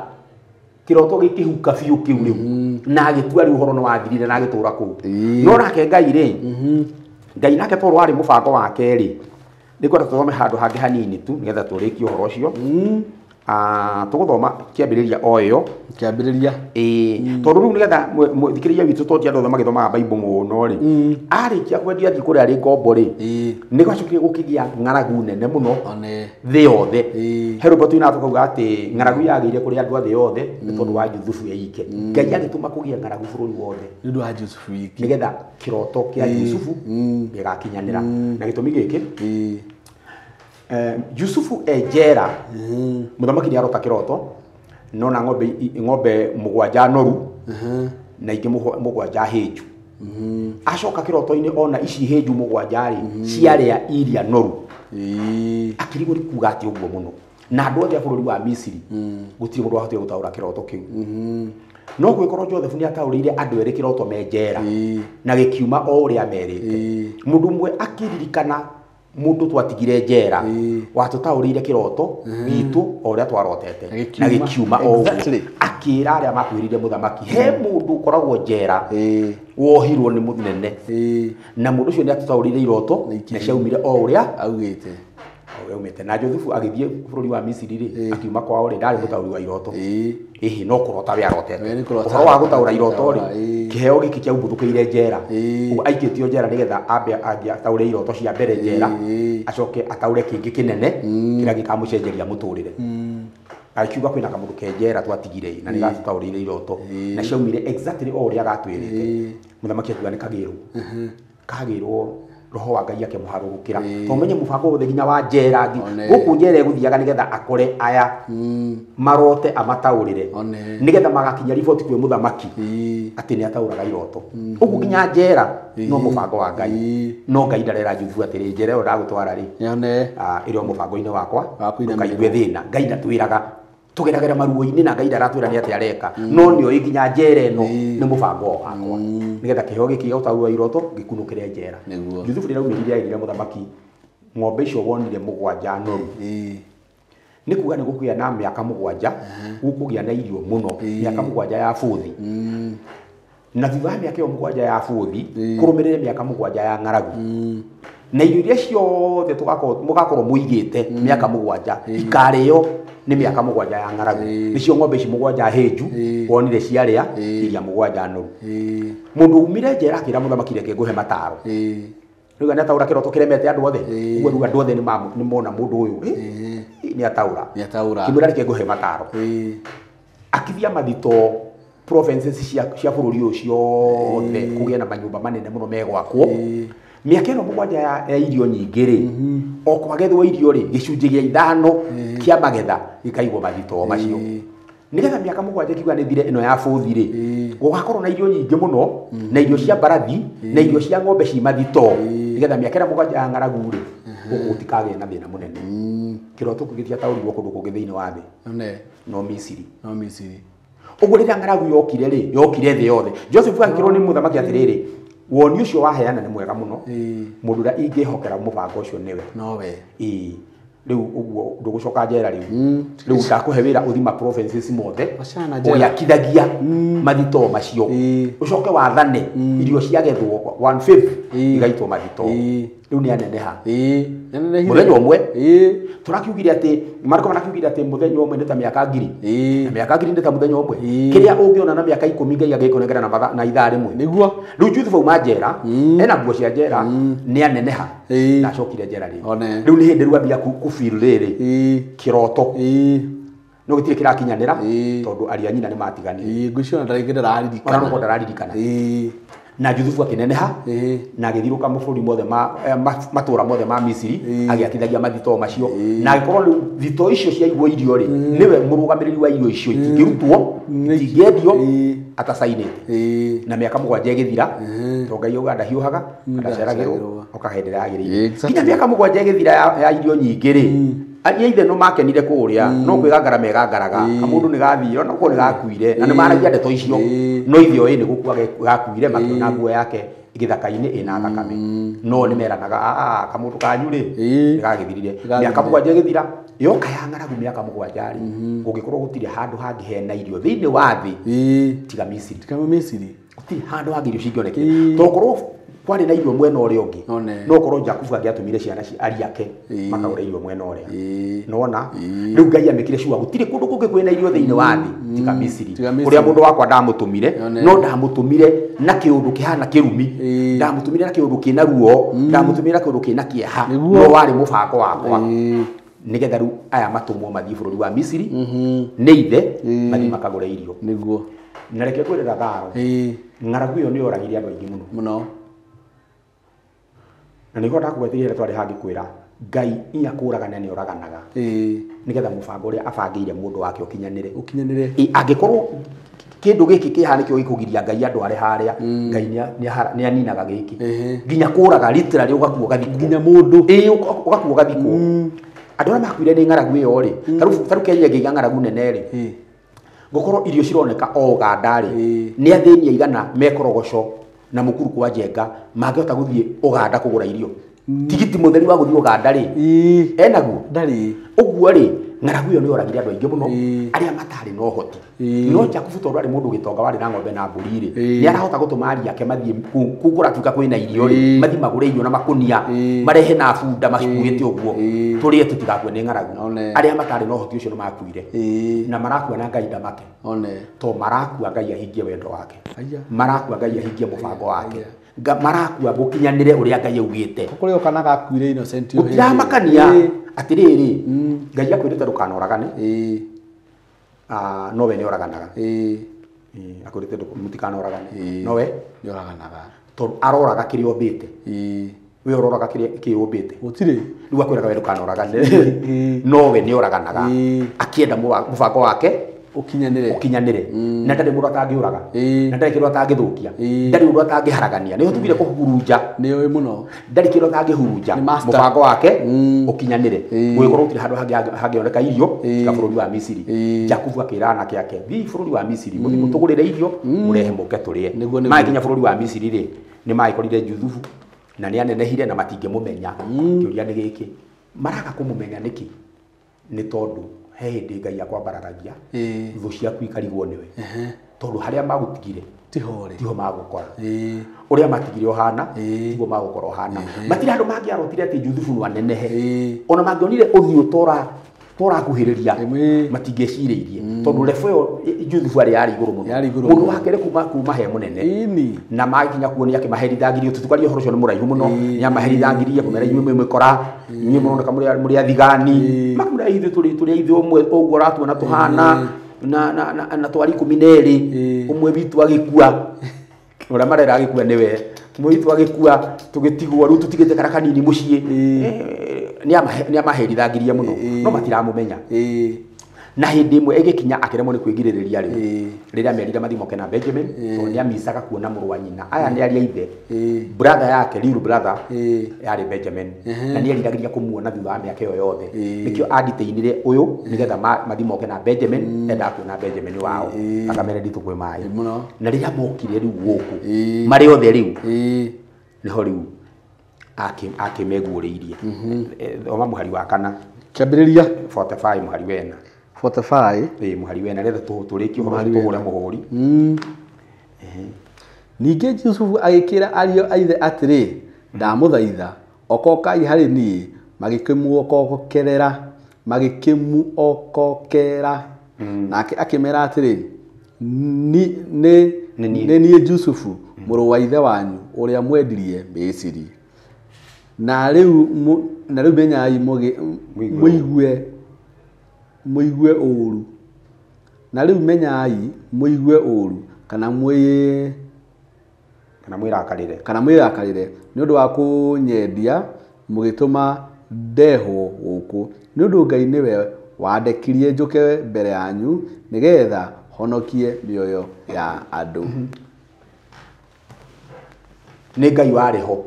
kĩroto gĩkĩhuka biũ kĩu rĩu na agĩtua rĩu ũhoro nĩ wathirire na agĩtũra kũu no nake Ngai rĩ Ngai nake tondũ warĩ mũbango wake rĩ nĩngwenda tũthome handũ hangĩ hanini tu nĩgetha tũrĩkie ũhoro ũcio tũgũthoma kĩambĩrĩria o ĩyo kĩambĩrĩria ĩĩ tondũ rĩu nĩgetha mũthikĩrĩria witũ tondũ ti andũ othe magĩthomaga Bible mũno rĩ arĩkia kwendia athiĩ kũrĩa arĩ ngombo rĩ nĩ gwacokire gũkĩgĩa ng'aragu nene mũno thĩ yothe he rwĩmbo tũinaga tũkauga atĩ ng'aragu yagĩire kũrĩ andũ a thĩ yothe nĩ tondũ wa Juthubu eike Ngai agĩtũma kũgĩe ng'aragu bũrũri wothe nĩ ũndũ wa Juthubu wiki nĩgetha kĩroto kĩa Jusufu gĩgakinyanĩra na gĩtũmi gĩkĩ Yusufu e njera mũthamaki nĩ arota kĩroto nona ng'ombe mũgwanja noru na ingĩ mũgwanja hĩnju acoka kĩroto-inĩ ona ici hĩnju mũgwanja rĩ ciarĩa iria noru akĩrigwo nĩ kuga atĩ ũguo mũno na andũ othe a bũrũri wa Misiri gũtirĩ mũndũ wahotire gũtaũra kĩroto kĩu no gwĩkorwo Joseph nĩ ataũrĩire andũ erĩ kĩroto me njera na gĩkiuma o ũrĩa merĩte mũndũ ũmwe akĩririkana mũndũ twatigire njera watũtaũrĩire kĩroto gitũ o ũrĩa twarotete na gĩkiuma o ũguo akĩra arĩa makwĩrire mũthamaki he mũndũ ũkoragwo njera wohirwo nĩ mũnene na mũndũ ũcio nĩ atũtaũrĩire iroto na ciaumire o ũrĩa augĩte aumĩte na Joseph agĩthiĩ bũrũri wa Misiri rĩ akiuma kwao rĩ ndarĩ mũtaũri wa iroto ĩhĩ no kũrota we arotete ũhoro wa gũtaũra iroto rĩ kĩheo gĩkĩ kĩaumbũthũkĩire njera ũguo aikĩtio njera nĩgetha ambe ataũre iroto cia mbere njera acoke ataũre kĩngĩ kĩnene kĩrĩa gĩkamũcenjeria mũtũrĩre Akiuga kwina kamundu ke njera twatigire na nigatutaurire iroto na ciaumire exactly o uria gatwirite. Muthamaki akiuga ni kagirwo. Kagirwo roho wa Ngai akĩmũharũrũkĩra. To menye mũbango wothe nginya wa njera gũkũ njera egũthiaga nĩgetha akore aya marote amataũrĩre nĩgetha magakinya riboti kwĩ mũthamaki atĩ nĩ ataũraga iroto. Ũguo nginya njera no mũbango wa Ngai. No Ngai ndarera Jusufu atĩrĩ njera ĩyo ndagũtwara rĩ ĩrĩ o mũbango-inĩ wakwa ndũkaigue thĩna. Ngai ndatwĩraga tugeragera maruo-inĩ na Ngai ndaratwĩra nĩ atĩa areka no nĩoĩ nginya njera ĩno nĩ mũbango wakwa nĩgetha kĩheo gĩkĩ gĩa ũtaũri wa iroto gĩkunũkĩre njera. Jusufu rĩraumĩrire aigire mũthamaki ng'ombe icio wonire mũgwanja noru nĩ kuga nĩ gũkũgĩa na mĩaka mũgwanja gũkũgĩa na irio mũno mĩaka mũgwanja ya bũthi na thutha wa mĩaka ĩyo mũgwanja ya bũthi kũrũmĩrĩre mĩaka mũgwanja ya ng'aragu na irio iria ciothe mũgakorwo mũigĩte mĩaka mũgwanja ikarĩo nĩ mĩaka mũgwanja ya ng'aragu nĩcio ng'ombe ici mũgwanja hĩnju wonire ciarĩa iria mũgwanja noru. Mũndũ umire njera akĩra mũthamaki reke ngũhe mataro rĩu nĩ ataũra kĩroto kĩremete andũ othe ũguo rĩu andũ othe nĩ mona mũndũ ũyũ nĩ ataũra kĩmwĩra reke ngũhe mataro akithia mathito provinces cia bũrũri ũyũ ciothe kũgĩe na manyũmba manene mũno megwakwo. Mĩaka ĩno mũgwanja ya irio nyingĩ rĩ o kwagethwo irio rĩ gĩcunjĩ gĩa ithano kĩa magetha gĩkaigwo mathitoo macio nĩgetha mĩaka mũgwanja kiuga nĩ thire ĩno ya bũthi rĩ gũgakorwo na irio nyingĩ mũno na irio cia mbarathi na irio cia ng'ombe ci mathitoo nĩgetha mĩaka ĩrĩa mũgwanja ya ng'aragu rĩ gũkũ gũtikagĩe na thĩna mũnene. Kĩroto kĩu gĩtiataũrirwo kũndũ kũngĩ thĩinĩ wa thĩ no Misiri. Ũguo rĩrĩa ng'aragu yokire rĩ yokire thĩ yothe. Joseph agĩkĩrwo nĩ mũthamaki atĩrĩrĩ woni ũcio waheana nĩ mwega mũno mũndũ ũrĩa ingĩhokera mũbango ũcio nĩwe nowe. Rĩu ũguo ndũgũcoka njera rĩu rĩu ndakũhe wĩra ũthima provinces mothe ũgĩakithagia mathitoo macio ũcoke wathane irio ciagethwo 1/5 igaitwo mathitoo. Rĩu nĩ aneneha mũthenya ũmwe tũrakiugire atĩ Mariko marakiugire atĩ mũthenya ũmwe nĩ ta mĩaka ngiri na mĩaka ngiri nĩ ta mũthenya ũmwe kĩrĩa ũngĩona na mĩaka ikũmi Ngai agĩkũnengera na ithaa rĩmwe nĩguo. Rĩu Jusufu auma njera ena nguo cia njera nĩ aneneha ndacokire njera rĩngĩ. Rĩu nĩ hĩndĩ rĩu ambia kũ feel rĩrĩ kĩroto no gĩtirĩ kĩrakinyanĩra tondũ ariũ a nyina nĩ matiganire. Ngwĩciria ona ndararirikana. Ona no ndararirikana. Na Jusufu akĩneneha na agĩthiũrũrũka mabũrũri mothe matũũra mothe ma Misiri agĩakithagia mathitoo macio na agĩkorwo rĩu thitoo icio ciaigwo irio rĩ nĩwe mũrũgamĩrĩri wa irio icio itingĩrutwo itingĩendio atacainĩte na mĩaka mũgwanja ĩgĩthira tondũ Ngai auga ndahiũhaga ndaceragĩrwo oka hĩndĩ ĩrĩa yagĩrĩire nginya mĩaka mũgwanja ĩgĩthira ya irio nyingĩ rĩ ariũ a ithe no makenire kũrĩa no kwĩgangara megangaraga kamũndũ nĩ gathiire ona ũkorwo nĩ gakuire na nĩ maragia ndeto icio no ithe oĩ nĩ gũkua gakuire makĩona nguo yake gĩthaka-inĩ ĩna thakame no nĩ meranaga kamũndũ kanyu rĩ nĩ gagĩthirire. Mĩaka mũgwanja ĩgĩthira yoka ya ng'aragu mĩaka mũgwanja rĩ kũngĩkorwo gũtirĩ handũ hangĩ hena irio thĩinĩ wa thĩ tiga Misiri. Gũtirĩ handũ hangĩ irio cingĩonekire tokorwo kwarĩ na irio mwena ũrĩa ũngĩ no korwo Jakubu angĩatũmire ciana ariũ ake makagũra irio mwena ũrĩa nona rĩu Ngai amĩkire cua gũtirĩ kũndũ kũngĩ kwĩna irio thĩinĩ wa thĩ tiga Misiri kũrĩa mũndũ wakwa ndamũtũmire no ndamũtũmire na kĩũndũ kĩhana kĩrumi ndamũtũmire na kĩũndũ kĩna ruo ndamũtũmire na kĩũndũ kĩna kĩeha no warĩ mũbango wakwa nĩgetha rĩu aya matũmwo mathiĩ bũrũri wa Misiri nĩ ithe mathiĩ makagũre irio nĩguo. Na reke ngwĩre Gatharo ng'aragu ĩyo nĩ yoragire andũ aingĩ mũno mũno na nĩguo ndakũgwetire twarĩ hangĩ kwĩra Ngai inya kũragana nĩ oraganaga nĩgetha mũbango ũrĩa abangĩire mũndũ wake ũkinyanĩre. Angĩkorwo kĩndũ gĩkĩ kĩha nĩkĩo gĩkũgiria Ngai andware harĩa Ngai nĩ aninaga gĩkĩ nginya kũraga literally ũgakua ũgathikwo nginya mũndũ ũgakua ũgathikwo. Andũ arĩa makuire nĩ ng'aragu ĩyo rĩ tarĩu Kenya ĩngĩgĩa ng'aragu nene rĩ gũkorwo irio cironeka o Ũganda rĩ nĩ athĩni aigana mekorogoco na mũkuru kwa Njenga mangĩhota gũthiĩ Ũganda kũgũra irio tigiti mũtheri wa gũthiĩ Ũganda rĩ enaguo ndarĩ. Ũguo rĩ ng'aragu ĩyo nĩ yoragire andũ aingĩ mũno arĩa matarĩ na ũhoti no Jakubu tondũ arĩ mũndũ gĩtonga warĩ na ng'ombe na mbũri rĩ nĩ arahota gũtũma ariũ ake mathiĩ kũu kũratuĩka kwĩna irio rĩ mathiĩ magũre irio na makũnia marehe na bunda macuĩte ũguo tũrĩe tũtigakue nĩ ng'aragu. Arĩa matarĩ na ũhoti ũcio nĩ makuire na marakua na Ngai ndamake to marakua Ngai ahingie wendo wake marakua Ngai ahingie mũbango wake marakua gũkinyanĩre ũrĩa Ngai augĩte. Kũrĩ o kana gakuire innocent gũtiramakania atĩrĩrĩ Ngai akwĩrĩte ndũkanoragane Nowe nĩ oraganaga. Akwĩrĩte mũtikanoragane. Nowe nĩ oraganaga. Tondũ aroraga kĩrĩa ũmbĩte. We ũroraga kĩrĩa kĩũmbĩte. Gũtirĩ. Rĩu akwĩraga we ndũkanoragane. Nowe nĩ oraganaga. Akĩenda mũbango wake ukinyanire na ndarĩ mũndũ atangĩũraga na ndarĩ kĩndũ atangĩthũkia ndarĩ ũndũ atangĩharagania nĩho tugire kũhurunja nĩũĩ mũno ndarĩ kĩndũ atangĩhurunja mũbango wake ũkinyanĩre gũgĩkorwo gũtirĩ handũ hangĩoneka irio tiga bũrũri wa Misiri. Jakubu akĩra anake ake thiĩ bũrũri wa Misiri mũthiĩ mũtũgũrĩre irio mũrehe mũke tũrĩe. Magĩkinya bũrũri wa Misiri rĩ nĩ magĩkorire Juthubu na nĩ anenehire na matingĩmũmenya. Kĩũria nĩ gĩkĩ, maraga kũmũmenya nĩkĩ? Nĩ tondũ he hĩndĩ Ngai akwambararagia thũ ciaku ikarigwo nĩwe tondũ harĩa magũtigire tiho magũkora ũrĩa matigire ũhana tiguo magũkora ũhana. Matirĩ handũ mangĩarotire atĩ Juthubu no anenehe ona mangĩonire ũthiũ torakuhĩrĩria matingĩcirĩirie tondũ level ĩyo Juthubu arĩ yarĩ igũrũ mũno mũndũ wa kerĩ kuma he mũnene na maginya kuo nĩ akĩmaherithangirie tũtukarie ũhoro ũcio nĩ mũraihu mũno nĩ amaherithangirie kũmera inyuĩ mwĩ mĩkora inyuĩ mũroneka mũrĩ athigani makamwĩra ithuĩ tũrĩ a ithe ũmwe ũguo ũratuona tũhana na twari 12 ũmwe witũ agĩkua ũrĩa marera agĩkua nĩwe ũmwe witũ agĩkua tũgĩtigwo rĩu tũtigĩte kara kanini mũciĩ nĩ amaherithangirie mũno no matiramũmenya. Na hĩndĩ ĩmwe ĩgĩkinya akĩremwo nĩ kwĩgirĩrĩria rĩu rĩrĩa merire mathiĩ moke na Benjamin tondũ nĩ amicaga kuona mũrũ wa nyina aya nĩ aria ithe brother yake real brother yarĩ Benjamin na nĩ eriragĩria kũmuona thutha wa mĩaka ĩyo yothe nĩkĩo anditeinire ũyũ nĩgetha mathiĩ moke na Benjamin endaga kuona Benjamin wao akamere nditũ kwĩ maĩ na rĩrĩa mokire rĩu gũkũ marĩ othe rĩu nĩho rĩu akĩmeguũrĩirie. Thoma mũhari wa kana kĩambĩrĩria 45 mũhari wena 45 mũhari wena rĩrĩa tũrĩkie ũhoro ũcio tũhũre mũhũri. Ningĩ Jusufu agĩkĩra ariũ a ithe atĩrĩ ndamũthaitha okokai harĩ niĩ magĩkĩmuokokera nake akĩmera atĩrĩ nĩ niĩ Jusufu mũrũ wa ithe wanyu ũrĩa mwendirie Misiri na rĩu menyai mũigue ũũru na rĩu menyai mũigue ũũru kana mwĩrakarĩre nĩ ũndũ wa kũnyendia mũgĩtũma ndehwo gũkũ nĩ ũndũ Ngai nĩwe wandekirie njũke mbere yanyu nĩgetha honokie mĩoyo ya andũ. Nĩ Ngai warĩ ho,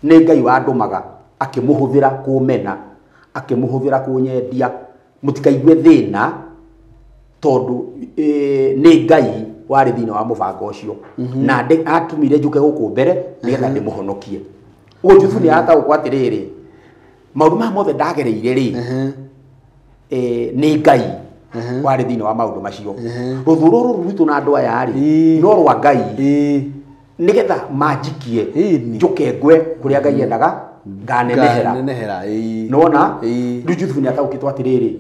nĩ Ngai wandũmaga akĩmũhũthĩra kũmena akĩmũhũthĩra kũnyendia mũtikaigue thĩna tondũ nĩ Ngai warĩ thĩinĩ wa mũbango ũcio na atũmire njũke gũkũ mbere nĩgetha ndĩmũhonokie. Ũguo Juthubu nĩ ataũkwo atĩrĩrĩ maũndũ maya mothe ndagereire rĩ nĩ Ngai warĩ thĩinĩ wa maũndũ macio. Rũthũro rũrũ rwitũ na andũ aya rĩ no rwa Ngai nĩgetha manjikie njũke ngwe kũrĩa Ngai endaga nganenehera. Nĩwona rĩu Juthubu nĩ ataũkĩtwo atĩrĩrĩ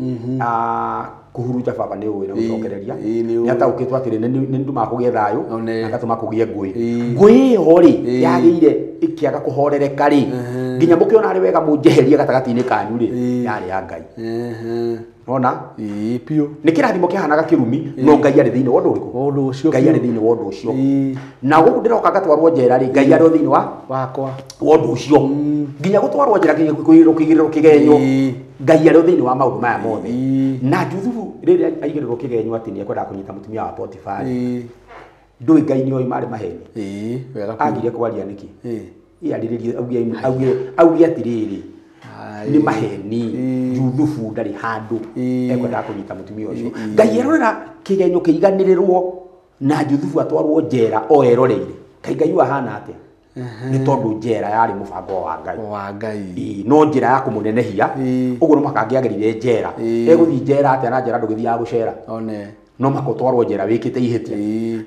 kũhurunja baba nĩ ũĩ na gũcokereria nĩ ataũkĩtwo atĩrĩ nĩ ndũmaga kũgĩe thayũ na ngatũma kũgĩe ngũĩ. Ngũĩ ĩyo rĩ yagĩire ĩkĩaga kũhorereka rĩ nginya mũkĩona arĩ wega mũnjeherie gatagatĩ-inĩ kanyu rĩ yarĩ ya Ngai. Nona biũ nĩ kĩrathimo kĩahanaga kĩrumi no Ngai arĩ thĩinĩ wa ũndũ ũrĩkũ? Ngai arĩ thĩinĩ wa ũndũ ũcio. Na gũkũ ndĩroka ngatwarwo njera rĩ Ngai arĩ o thĩinĩ wa wakwa wa ũndũ ũcio nginya gũtwarwo njera nginya kũigĩrĩrwo kĩgenyo Ngai arĩ o thĩinĩ wa maũndũ maya mothe. Na Juthubu rĩrĩa aigĩrĩrwo kĩgenyo atĩ nĩ ekwendaga kũnyita mũtumia wa Potifari ndũĩ Ngai nĩoĩ marĩ maheni agire kwaria nĩkĩ? Arĩrĩrie auge atĩrĩrĩ nĩ maheni Juthubu ndarĩ handũ ekwendaga kũnyita mũtumia ũcio. Ngai erorera kĩgenyo kĩiganĩrĩrwo na Juthubu atwarwo njera o eroreire. Kaĩ Ngai ũyũ ahana atĩa? Nĩ tondũ njera yarĩ mũbango wa Ngai. Wa Ngai. No njĩra ya kũmũnenehia ũguo no mũhaka angĩagerire njera. Egũthiĩ njera atĩa na njera ndũgĩthiaga gũcera? No mũhaka ũtwarwo njera wĩkĩte ihĩtia.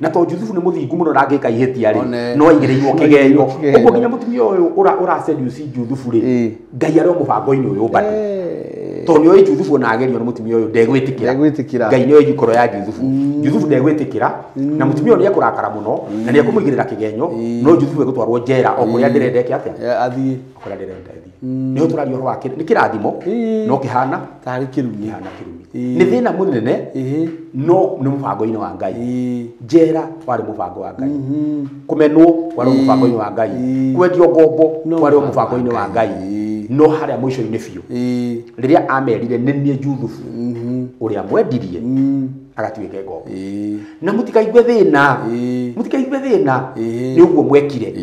Na tondũ Juthubu nĩ mũthingu mũno ndangĩka ihĩtia rĩ no aigĩrĩirwo kĩgenyo. Ũguo nginya mũtumia ũyũ ũra seduce Juthubu rĩ Ngai arĩ o mũbango-inĩ ũyũ bado. Tondũ nĩoĩ Juthubu ona agerio nĩ mũtumia ũyũ ndegwĩtĩkĩra. Ngai nĩoĩ ngoro ya Juthubu. Juthubu ndegwĩtĩkĩra na mũtumia ũyũ nĩekũrakara mũno na nĩekũmũigĩrĩra kĩgenyo no Juthubu egũtwarwo njera o kũrĩa ndĩrenda eke atĩa? Athiĩ. O kũrĩa ndĩrenda athiĩ. Nĩho tũraria ũhoro wa nĩ kĩrathimo no kĩhana tarĩ kĩrumi. Kĩhana kĩrumi. Nĩ thĩna mũnene no nĩ mũbango-inĩ wa Ngai. Njera warĩ mũbango wa Ngai. Kũmenwo warĩ mũbango-inĩ wa Ngai. Kwendio ngombo warĩ mũbango-inĩ wa Ngai. No harĩa mũico-inĩ biũ rĩrĩa amerire nĩ niĩ Juthubu ũrĩa mwendirie agatuĩke ngombo. Na mũtikaigue thĩna, mũtikaigue thĩna nĩ ũguo mwekire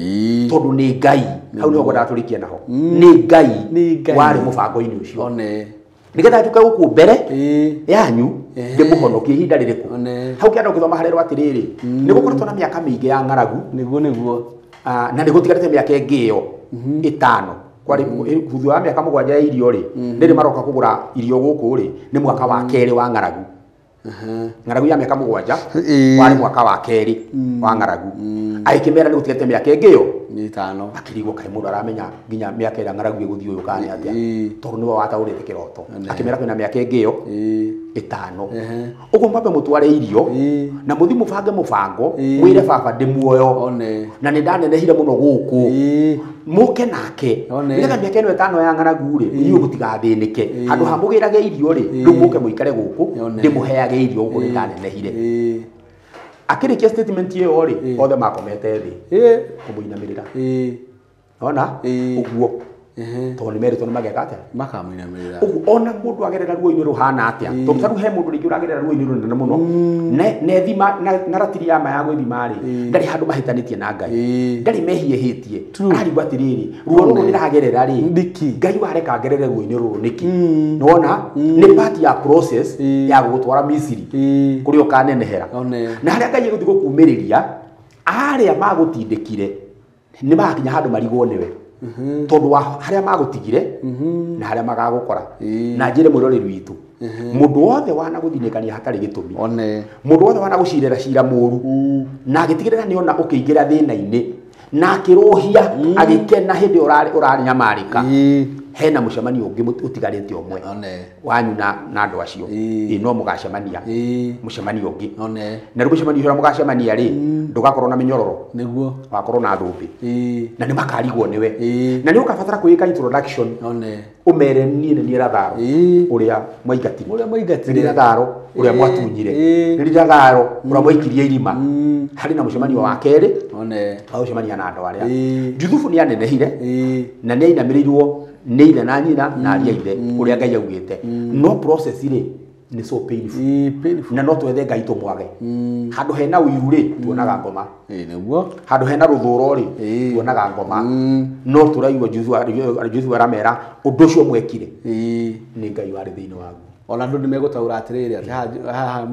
tondũ nĩ Ngai. Hau nĩho ngwendaga tũrĩkie naho. Nĩ Ngai warĩ mũbango-inĩ ũcio. Nĩgetha njuke gũkũ mbere yanyu ndĩmũhonokie ihinda rĩrĩkũ. Hau kĩanda ũngĩthoma harerwo atĩrĩrĩ, nĩ gũkoretwo na mĩaka mĩingĩ ya ng'aragu. Nĩguo nĩguo. Na nĩ gũtigarĩte mĩaka ĩngĩ ĩyo ĩtano. Kwarĩ thutha wa mĩaka mũgwanja ya irio rĩ, rĩrĩ maroka kũgũra irio gũkũ rĩ, nĩ mwaka wa kerĩ wa ng'aragu. Ng'aragu ya mĩaka mũgwanja warĩ mwaka wa kerĩ wa ng'aragu. Agĩkĩmera nĩ gũtigarĩte mĩaka ĩngĩ ĩyo ĩtano. Akĩrigwo kaĩ mũndũ aramenya nginya mĩaka ĩrĩa ng'aragu ĩgũthiĩ ũyũ kana nĩ atĩa, tondũ nĩwe wataũrĩte kĩroto. Akĩmera kwĩna mĩaka ĩngĩ ĩyo ĩtano. Ũguo mwambe mũtware irio na mũthiĩ mũbange mũbango, mwĩre baba ndĩ muoyo na nĩ ndanenehire mũno gũkũ, mũke nake nĩgetha mĩaka ĩno ĩtano ya ng'aragu rĩ, inyuĩ mũtigathĩnĩke. Handũ ha mũgĩrage irio rĩ, rĩu mũke mũikare gũkũ ndĩmũheage irio gũkũ nĩ ndanenehire. Akĩrĩkia statement ĩyo rĩ, othe makomete thĩ kũmũinamĩrĩra. Ona ũguo tondũ nĩ merĩtwo nĩ mageka atĩa, makamũinamĩrĩra. Ũguo ona mũndũ agerera ruo-inĩ rũhana atĩa, tondũ ta rĩu he mũndũ rĩngĩ ũragerera ruo-inĩ rũnene mũno nethima na ratiri ya ma ya gwĩthima rĩ, ndarĩ handũ mahĩtanĩtie na Ngai, ndarĩ mehiĩhĩtie. Arigwo atĩrĩrĩ, ruo rũrũ ndĩragerera rĩ, Ngai wareka ngerere ruo-inĩ rũrũ nĩkĩ? Nĩwona nĩ part ya process ya gũgũtwara Misiri kũrĩa ũkanenehera. Na harĩa Ngai egũthiĩ gũkumĩrĩria, arĩa magũtindĩkire nĩ magakinya handũ marigwo nĩwe, tondũ wa harĩa magũtigire na harĩa magagũkora. Na njĩre mwĩroreri witũ, mũndũ wothe wanagũthinĩkania hatarĩ gĩtũmi, mũndũ wothe wanagũcirĩra cira mũru na agĩtigĩrĩra nĩona ũkĩingĩra thĩna-inĩ na akĩrũhia agĩkena hĩndĩ ũranyamarĩka, hena mũcemanio ũngĩ ũtigarĩte ũmwe wanyu na andũ acio. No mũgacemania mũcemanio ũngĩ. Na rĩu mũcemanio ũrĩa mũgacemania rĩ, ndũgakorwo na mĩnyororo, nĩguo wakorwo na thũmbĩ, na nĩ makarigwo nĩwe, na nĩ ũkabatara kwĩka introduction, ũmere niĩ nĩ niĩ Latharo ũrĩa mwaingatire, nĩ niĩ Latharo ũrĩa mwatunyire, nĩ niĩ Latharo ũrĩa mwaikirie irima. Harĩ na mũcemanio wa kerĩ wa gũcemania na andũ arĩa. Juthubu nĩ anenehire na nĩ ainamĩrĩirwo nĩ ithe na nyina na aria ithe ũrĩa Ngai augĩte. No process rĩ nĩ so painful, na no twethe Ngai tũmwage. Handũ hena ũiru rĩ, tuonaga ngoma. Nĩguo. Handũ hena rũthũro rĩ, tuonaga ngoma. No tũraigua Juthubu aramera ũndũ ũcio mwekire nĩ Ngai warĩ thĩinĩ waguo. Ona andũ nĩ megũtaũra atĩrĩrĩ, atĩ haha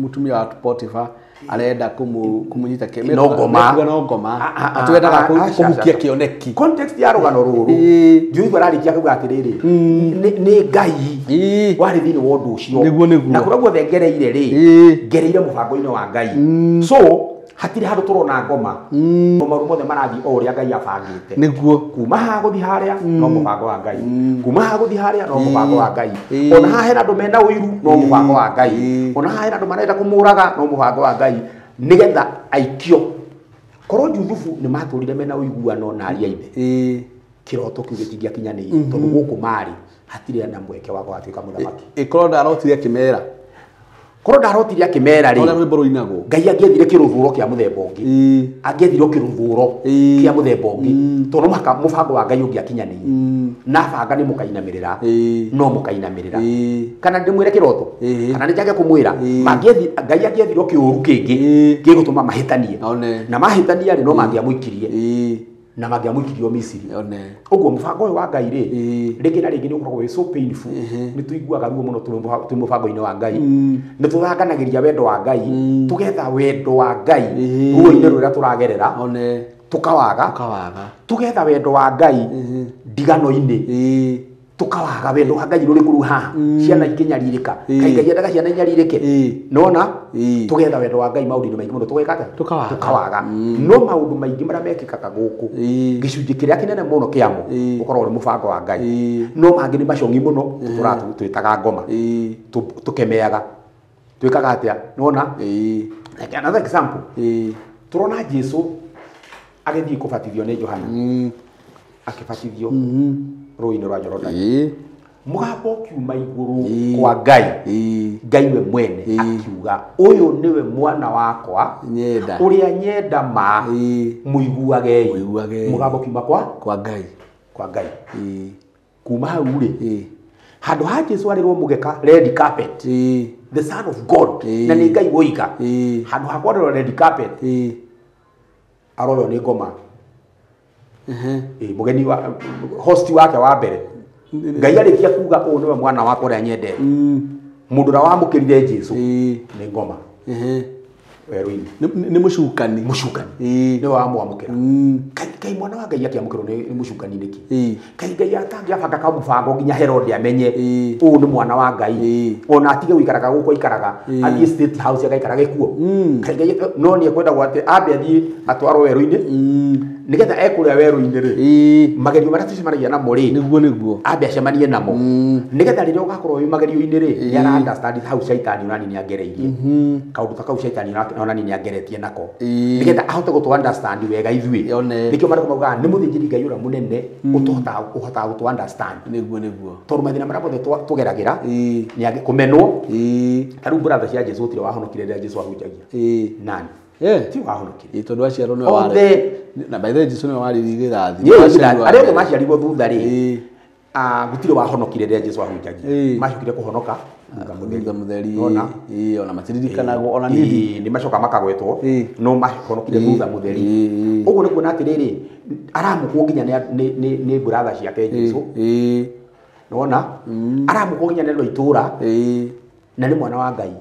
mũtumia wa Potifa arenda kũmũnyita no ngoma, no ngoma, atwendaga kũhukia kĩoneki. Context ya rũgano rũrũ, Juthubu ararĩkia kuuga atĩrĩrĩ, nĩ Ngai warĩ thĩinĩ wa ũndũ ũcio. Nĩguo nĩguo. Na kũrĩa guothe ngereire rĩ, ngereire mũbango-inĩ wa Ngai. So hatirĩ handũ tũrona ngoma, maũndũ mothe marathiĩ o ũrĩa Ngai abangĩte. Nĩguo. Kuma haha gũthiĩ harĩa no mũbango wa Ngai, kuma haha gũthiĩ harĩa no mũbango wa Ngai. Ona haha hena andũ mena ũiru no mũbango wa Ngai, ona haha hena andũ marenda kũmũraga no mũbango wa Ngai, nĩgetha aikio. Korwo Juthubu nĩ matũrire mena ũiguano na aria ithe, kĩroto kĩu gĩtingĩakinyanĩire, tondũ gũkũ marĩ hatirĩ na mweke wa gũgatuĩka mũthamaki. Ĩkorwo ndarotire akĩmera, korwo ndarotire akĩmera rĩ, ũrĩa rwĩmbo rũinagwo, Ngai angĩethire kĩrũthũro kĩa mũthemba ũngĩ, angĩethire kĩrũthũro kĩa mũthemba ũngĩ, tondũ mũhaka mũbango wa Ngai ũngĩakinyanĩire. Na banga nĩ mũkainamĩrĩra, no mũkainamĩrĩra. Kana ndĩmwĩre kĩroto, kana nĩnjage kũmwĩra, Ngai angĩethire kĩũru kĩngĩ gĩgũtũma mahĩtanie, na mahĩtania rĩ, no mangĩamũikirie, na mangĩamũikirio Misiri. Ũguo mũbango ũyũ wa Ngai rĩ, rĩngĩ na rĩngĩ nĩ ũkoragwo wĩ so painful. Nĩ tũiguaga ruo mũno twĩ mũbango-inĩ wa Ngai, nĩ tũthanganagĩria wendo wa Ngai, tũgetha wendo wa Ngai ruo-inĩ rũrĩa tũragerera, tũkawaga, tũgetha wendo wa Ngai ndigano-inĩ, tukawaga wendo wa Ngai rũrĩ kũu haha, ciana ikĩnyarirĩka, kaĩ Ngai endaga ciana inyarirĩke. Nona tugetha wendo wa Ngai maũndũ-inĩ maingĩ mũno, tũgeka atĩa? Tũkawaga. No maũndũ maingĩ marĩa mekĩkaga gũkũ, gĩcunjĩ kĩrĩa kĩnene mũno kĩamo ũkoragwo ũrĩ mũbango wa Ngai. No mangĩ nĩ macongi mũno, twĩtaga ngoma, tũkemeaga, twĩkaga atĩa? Nona like another example, tũrona Jesu agĩthiĩ kũbatithio nĩ Johana, akĩbatithio rũĩ-inĩ rwa Jorodani. Mũgambo ũkiuma igũrũ kwa Ngai. Ngai we mwene akiuga ũyũ nĩwe mwana wakwa nyenda ũrĩa nyenda ma mũiguagei. Mũgambo ũkiuma kwa Ngai. Kwa Ngai. Kuma hau rĩ handũ ha Jesu arĩrwo mũgeka red carpet. The son of God na nĩ Ngai woiga. Handũ ha kwarĩrwo red carpet aroywo nĩ ngoma. Mũgeni wa host wake wa mbere. Ngai arĩkia kuga ũũ nĩwe mwana wakwa ũrĩa nyendete. Mũndũ ũrĩa wamũkĩrire Jesu nĩ ngoma. Werũ-inĩ. Nĩ mũcukani. Mũcukani. Nĩwe wamwamũkĩra. Kai mwana wa Ngai akĩamũkĩrwo nĩ mũcukani nĩkĩ? Kai Ngai atangĩabanga kamũbango nginya Herode amenye ũũ nĩ mwana wa Ngai. Ona atige gũikaraga gũkũ aikaraga, athiĩ State House agaikarage kuo. Kai Ngai no nĩ ekwendagwo atĩ ambe athiĩ atwarwo werũ-inĩ. Nĩgetha ekũrĩa werũ-inĩ rĩ, magerio marĩa tũcemanagia namo rĩ, nĩguo ambe acemanie namo. Nĩgetha rĩrĩa ũgakorwo wĩ magerio-inĩ rĩ, nĩ ara understand hau caitani onani nĩ angereirie. Kaũndũ ta kau caitani onani nĩ angeretie nako. Nĩgetha ahote gũtũ understand wega ithuĩ. Nĩkĩo marĩkũ maugaga nĩ mũthĩnjĩri Ngai ũrĩa mũnene ũhotaga gũtũ understand. Nĩguo. Tondũ mathĩna marĩa mothe tũgeragĩra nĩ kũmenwo. Ta rĩu brother cia Jesu gũtirĩ wahonokire rĩrĩa Jesu ahunjagia. Nani? Ti wahonokire. Tondũ aciarwo nĩwe warĩ. Na by the way Jesu nĩwe warĩ irigithathi. Arĩa othe maciarirwo thutha rĩ, gũtirĩ wahonokire rĩrĩa Jesu ahunjagia. Macokire kũhonoka thutha mũtheri. Ona matiririkanagwo ona nini. Nĩ macoka makagwetwo no mahonokire thutha mũtheri. Ũguo nĩ kuona atĩrĩrĩ, aramũkwo nginya nĩ brother ciake Jesu. Nĩwona? Aramũkwo nginya nĩ andũ a itũũra na nĩ mwana wa Ngai.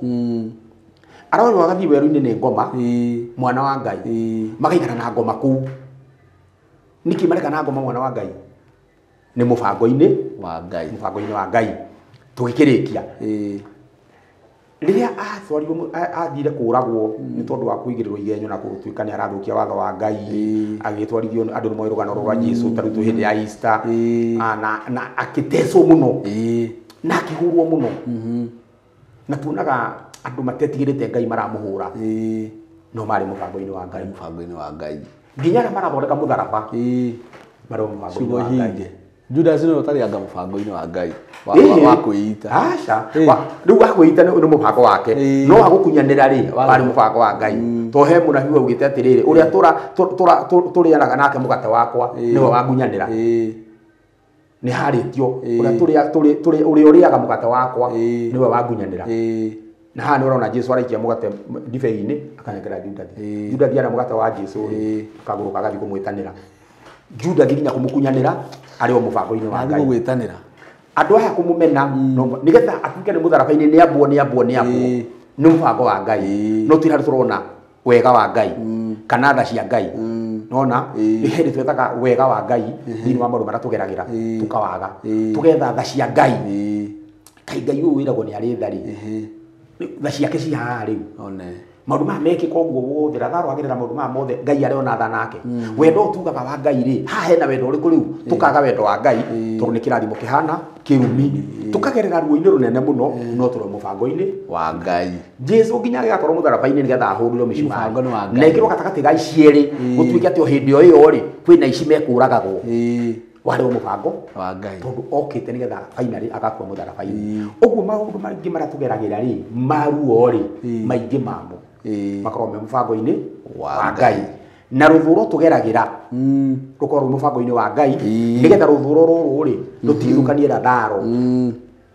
Aroywo agathiĩ werũ-inĩ nĩ ngoma, mwana wa Ngai. Magaikara na ngoma kũu. Nĩkĩ mareka na ngoma mwana wa Ngai? Nĩ mũbango-inĩ wa Ngai. Mũbango-inĩ wa Ngai. Tũgĩkĩrĩkia. Rĩrĩa atwarirwo athire kũragwo nĩ tondũ wa kũigĩrĩrwo igenyo na gũtuĩka nĩ arathũkia watho wa Ngai, agĩtwarithio andũ nĩ moĩ rũgano rwa Jesu ta rĩu hĩndĩ ya Easter, na akĩtecwo mũno na akĩhũrwo mũno. Na tuonaga andũ matetigĩrĩte Ngai maramũhũra. No marĩ mũbango-inĩ wa Ngai. Mũbango-inĩ wa Ngai. Nginya arĩa marathondeka mũtharaba marĩ mũbango-inĩ wa Ngai. Judas nĩwe ũtarĩ anga mũbango-inĩ wa Ngai wa kwĩita. Aca. Rĩu wa kwĩita nĩ mũbango wake. No wa gũkunyanĩra rĩ, warĩ mũbango wa Ngai. To he mũnabii waugĩte atĩrĩrĩ, ũrĩa tũrĩanaga nake mũgate wakwa nĩwe wangunyanĩra. Nĩ harĩtio ũrĩa ũrĩaga mũgate wakwa nĩwe wangunyanĩra. Na haha nĩ ũrona Jesu araikia mũgate ndibei-inĩ akanengera Judathi. Judathi arĩa mũgate wa Jesu rĩ, akagũrũka agathiĩ kũmwĩtanĩra. Judathi nginya kũmũkunyanĩra arĩ o mũbango-inĩ wa Ngai. Gũgwĩtanĩra. Andũ aya kũmũmena nĩgetha atuĩke nĩ mũtharaba-inĩ nĩ ambwo nĩ ambwo nĩ ambwo. Nĩ mũbango wa Ngai. No ti harĩa tũrona wega wa Ngai kana tha cia Ngai. Nona nĩ hĩndĩ twethaga wega wa Ngai thĩinĩ wa maũndũ marĩa tũgeragĩra tũkawaga. Tũgetha tha cia Ngai. Kai Ngai ũyũ wĩragwo nĩ arĩ tha rĩ. Tha ciake ci haha rĩu. Maũndũ maya mekĩka ũguo wothe, Lazaro agerera maũndũ maya mothe, Ngai arĩ ona tha nake. Wendo ũyũ tugaga wa Ngai rĩ, haha hena wendo ũrĩkũ rĩu? Tũkaga wendo wa Ngai tondũ nĩ kĩrathimo kĩhana kĩrumi. Tũkagerera ruo-inĩ rũnene mũno no tũrĩ mũbango-inĩ wa Ngai. Jesu nginya agĩgakorwo mũtharaba-inĩ nĩgetha ahũrĩrwo mĩcumarĩ. Na ĩkĩrwo gatagatĩ ga ici erĩ, gũtuĩke atĩ o hĩndĩ o ĩyo rĩ, kwĩna ici mekũragagwo. Warĩ o mũbango wa Ngai. Tondũ okĩte nĩgetha finally agakua mũtharaba-inĩ. Ũguo maũndũ maingĩ marĩa tũgeragĩra rĩ, ma ruo rĩ, maingĩ mamo makoragwo me mũbango-inĩ wa Ngai. Na rũthũro tũgeragĩra rũkorwo rwĩ mũbango-inĩ wa Ngai nĩgetha rũthũro rũrũ rĩ rũtigithũkanie Lazaro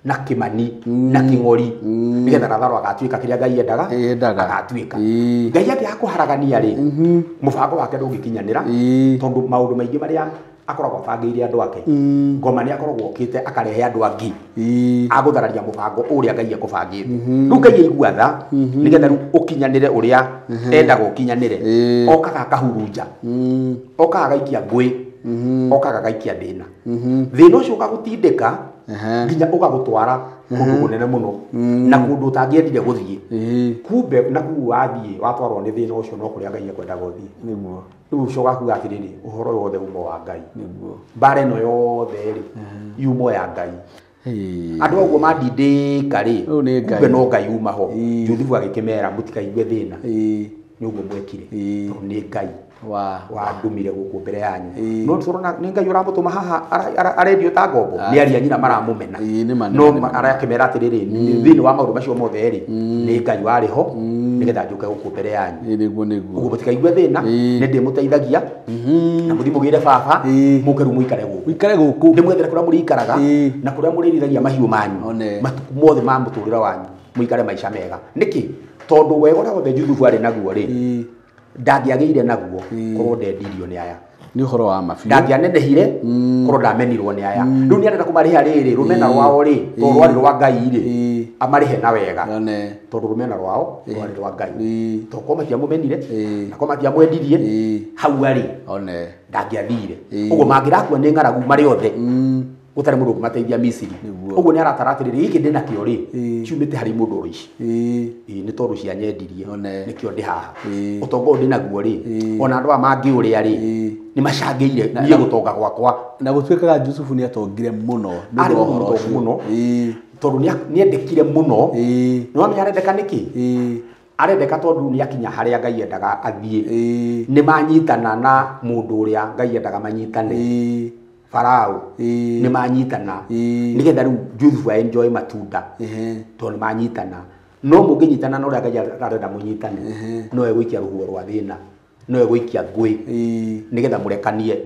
na Kĩmani na Kĩng'ori nĩgetha Lazaro agatuĩka kĩrĩa Ngai endaga agatuĩka. Ngai angĩaga kũharagania rĩ, mũbango wake ndũngĩkinyanĩra tondũ maũndũ maingĩ marĩa akoragwo abangĩire andũ ake. Ngoma nĩ akoragwo okĩte akarehe andũ angĩ agũthararia mũbango ũrĩa Ngai ekũbangĩte. Rĩu Ngai aigua tha nĩgetha rĩu ũkinyanĩre ũrĩa endaga ũkinyanĩre. Okaga akahurunja, okaga agaikia ngũĩ, okaga agaikia thĩna. Thĩna ũcio ũgagũtindĩka nginya ũgagũtwara kũndũ kũnene mũno na kũndũ ũtangĩendire gũthiĩ. Kumbe na kũu wathiĩ watwarwo nĩ thĩna ũcio no kũrĩa Ngai ekwendaga ũthiĩ. Nĩguo. Rĩu ũcio ũgakuga atĩrĩrĩ, ũhoro ũyũ wothe uma wa Ngai. Nĩguo. Mbara ĩno yothe rĩ, yuma ya Ngai. Andũ ũguo mandindĩka rĩ, kumbe no Ngai uma ho. Juthubu agĩkĩmera mũtikaigue thĩna. Nĩ ũguo mwekire. Tondũ nĩ Ngai. Wandumire gũkũ mbere yanyu. No tũrona nĩ Ngai ũramũtũma haha arendio ta ngombo. Nĩ aria nyina maramũmena. No arakĩmera atĩrĩrĩ, thĩinĩ wa maũndũ macio mothe rĩ, nĩ Ngai warĩ ho nĩgetha njũke gũkũ mbere yanyu. Nĩguo nĩguo. Ũguo mũtikaigue thĩna, nĩ ndĩmũteithagia na mũthiĩ mũgĩre baba, mũke rĩu mũikare gũkũ. Mũikare gũkũ. Ndĩmwethere kũrĩa mũrĩikaraga na kũrĩa mũrĩrithagia mahiũ manyu. Matukũ mothe ma mũtũrĩre wanyu mũikare maica mega. Nĩkĩ? Tondũ wega ũrĩa wothe Juthubu arĩ naguo rĩ, ndangĩagĩire naguo korwo ndendirio nĩ aya. Nĩ ũhoro wa ma biũ. Ndangĩanenehire korwo ndamenirwo nĩ aya. Rĩu nĩ arenda kũmarĩha rĩrĩ, rũmena rwao rĩ, tondũ rwarĩ rwa Ngai rĩ, amarĩhe na wega. Tondũ rũmena rwao rwarĩ rwa Ngai. Tondũ korwo matiamũmenire, na korwo matiamwendirie, hau arĩ ndangĩathire. Ũguo mangĩrakua nĩ ng'aragu marĩ othe, gũtarĩ mũndũ ũkũmateithia Misiri. Ũguo nĩ aratara atĩrĩrĩ, gĩkĩ ndĩ nakĩo rĩ, kiumĩte harĩ mũndũ ũrĩ ici. Nĩ tondũ cianyendirie, nĩkĩo ndĩ haha. Ũtonga ũyũ ndĩ naguo rĩ, ona andũ aya mangĩũrĩa rĩ, nĩ macangĩire niĩ gũtonga gwakwa. Na gũtuĩkaga Jusufu nĩ atongire mũno. Arĩ mũndũ mũtongu mũno, tondũ nĩ endekire mũno. Nĩ wamenya arendeka nĩkĩ? Arendeka tondũ nĩ akinya harĩa Ngai endaga athiĩ. Nĩ manyitana na mũndũ ũrĩa Ngai endaga manyitane. Farao nĩ manyitana nĩgetha rĩu Juthubu enjoy matunda tondũ nĩ manyitana. No mũngĩnyitana na ũrĩa Ngai arenda mũnyitane, no egũikia rũhuho rwa thĩna, no egũikia ngũĩ nĩgetha mũrekanie,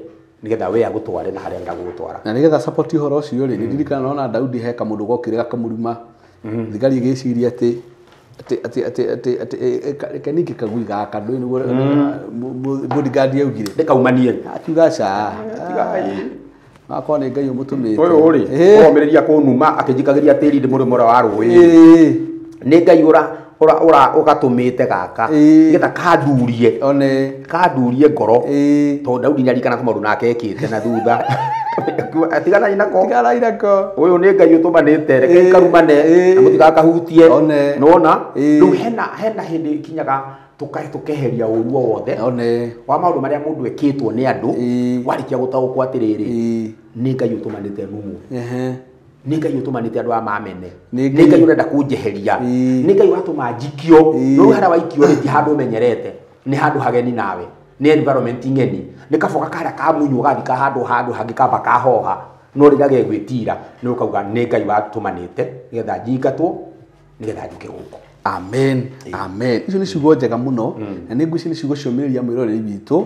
nĩgetha we agũtware na harĩa arenda gũgũtwara. Na nĩgetha support ũhoro ũcio rĩ, nĩ ndirikana nona Daudi he kamũndũ gokire gakamũruma, thigari ĩgĩciria atĩ atĩ reke ningĩ kagui gaka ndũĩ nĩguo bodyguard yaugire ndĩkaumanie, akiuga ca akwa nĩ Ngai ũmũtũmĩte ũyũ rĩ, omĩrĩria kũnuma akĩnjikagĩria tĩri ndĩ mũrĩmo ũrĩa wa rũĩ. Nĩ Ngai ũra ũgatũmĩte gaka nĩgetha kandurie, kandurie ngoro, tondũ Daudi nĩ aririkana tũmaũndũ nake ekĩte na thutha. Tiganai nako, tiganai nako, ũyũ nĩ Ngai ũtũmanĩte, reke karumane na mũtigakahutie. Nĩwona rĩu hena hĩndĩ ikinyaga tukeheria ũru o wothe wa maũndũ marĩa mũndũ ekĩtwo nĩ andũ, warĩkia gũtaũkwo atĩrĩrĩ, nĩ Ngai ũtũmanĩte numwo, nĩ Ngai ũtũmanĩte andũ aya mamene, nĩ Ngai ũrenda kũnjeheria, nĩ Ngai ũratũma njikio. Rĩu harĩa waikio rĩ, ti handũ ũmenyerete, nĩ handũ hageni nawe, nĩ environment ng'eni, nĩ kaboga karĩa kamunywo gathi ka handũ hangĩ kamba kahoha, no rĩrĩa gegwĩtira nĩ ũkauga nĩ Ngai watũmanĩte nĩgetha njingatwo, nĩgetha njũke gũkũ. Amen, amen. Icio nĩ ciugo njega mũno, na nĩ ngwĩciria nĩ ciugo ciũmĩrĩria mwĩroreri witũ,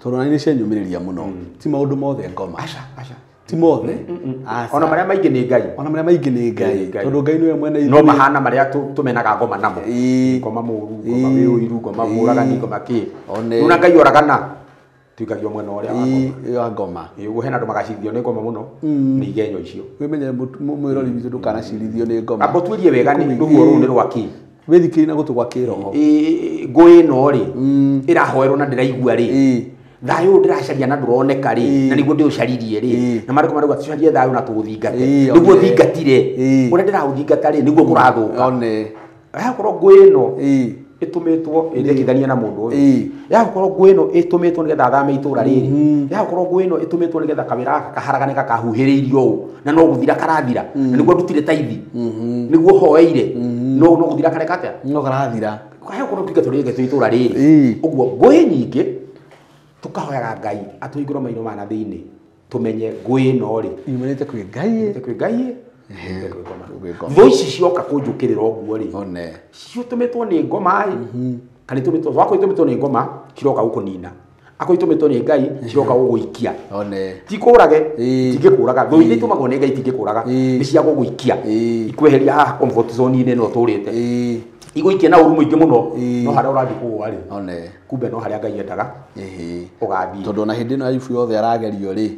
tondũ na nĩ cianyũmĩrĩria mũno. Ti maũndũ mothe ngoma. Aca, aca. Ti mothe. Ona marĩa maingĩ nĩ Ngai. Ona marĩa maingĩ nĩ Ngai. Tondũ Ngai nĩwe mwene ithuĩ. No mahana marĩa tũmenaga ngoma namo. Ngoma mũru, ngoma wĩ ũiru, ngoma mũragani, ngoma kĩ. Rĩu na Ngai oragana, tuikagio mwena ũrĩa wa ngoma. Wa ngoma. Ũguo hena andũ magacirithio nĩ ngoma mũno, nĩ igenyo icio. Wĩmenyere mwĩrori witũ ndũkanacirithio nĩ ngoma. Amba ũtuĩrie wega nĩ rũhuho rũu nĩ rwa kĩ. Wĩthikĩrie na gũtũ gwa kĩroho. Ngũĩ ĩno rĩ, ĩrahoerwo na ndĩraigua rĩ, thayũ ũyũ ndĩracaria na ndũroneka rĩ, na nĩguo ndĩũcaririe rĩ, na marĩko marauga tũcarie thayũ na tũũthingate, nĩguo thingatire, ũrĩa ndĩraũthingata rĩ, nĩguo kũrathũka. Yakorwo ngũĩ ĩno ĩtũmĩtwo ĩndekithania na mũndũ ũyũ, yakorwo ngũĩ ĩno ĩtũmĩtwo nĩgetha athame itũra rĩrĩ, yakorwo ngũĩ ĩno ĩtũmĩtwo nĩgetha kawĩra gaka kaharagane gakahuhĩrĩirio ũũ, na no gũthira karathira, na nĩguo ndutire taithi, nĩguo hoeire, no gũthira kareka atĩa? No karathira. Yakorwo tuge tũrĩge itũra rĩrĩ. Ũguo ngũĩ nyingĩ tukahoyaga Ngai atũhingũre maitho ma na thĩinĩ, tũmenye ngũĩ ĩno rĩ yumanĩte kwĩ Ngai, kwĩ Ngai. Thũ ici cioka kũnjũkĩrĩra ũguo rĩ, ciũtũmĩtwo nĩ ngoma ĩ, kana itũmĩtwo wakwa itũmĩtwo nĩ ngoma ciroka gũkũnina, akorwo itũmĩtwo nĩ Ngai ciroka gũgũikia. Ti kũrage, itingĩkũraga. Thũ iria itũmagwo nĩ Ngai itingĩkũraga, nĩ cia gũgũikia, ikweheria haha comfort zone-inĩ ĩno ũtũrĩte, igũikia na ũru mũingĩ mũno, no harĩa ũrathiĩ kũgũa rĩ, kumbe no harĩa Ngai endaga ũgathiĩ. Tondũ ona hĩndĩ ĩno Ayubu yothe aragerio rĩ,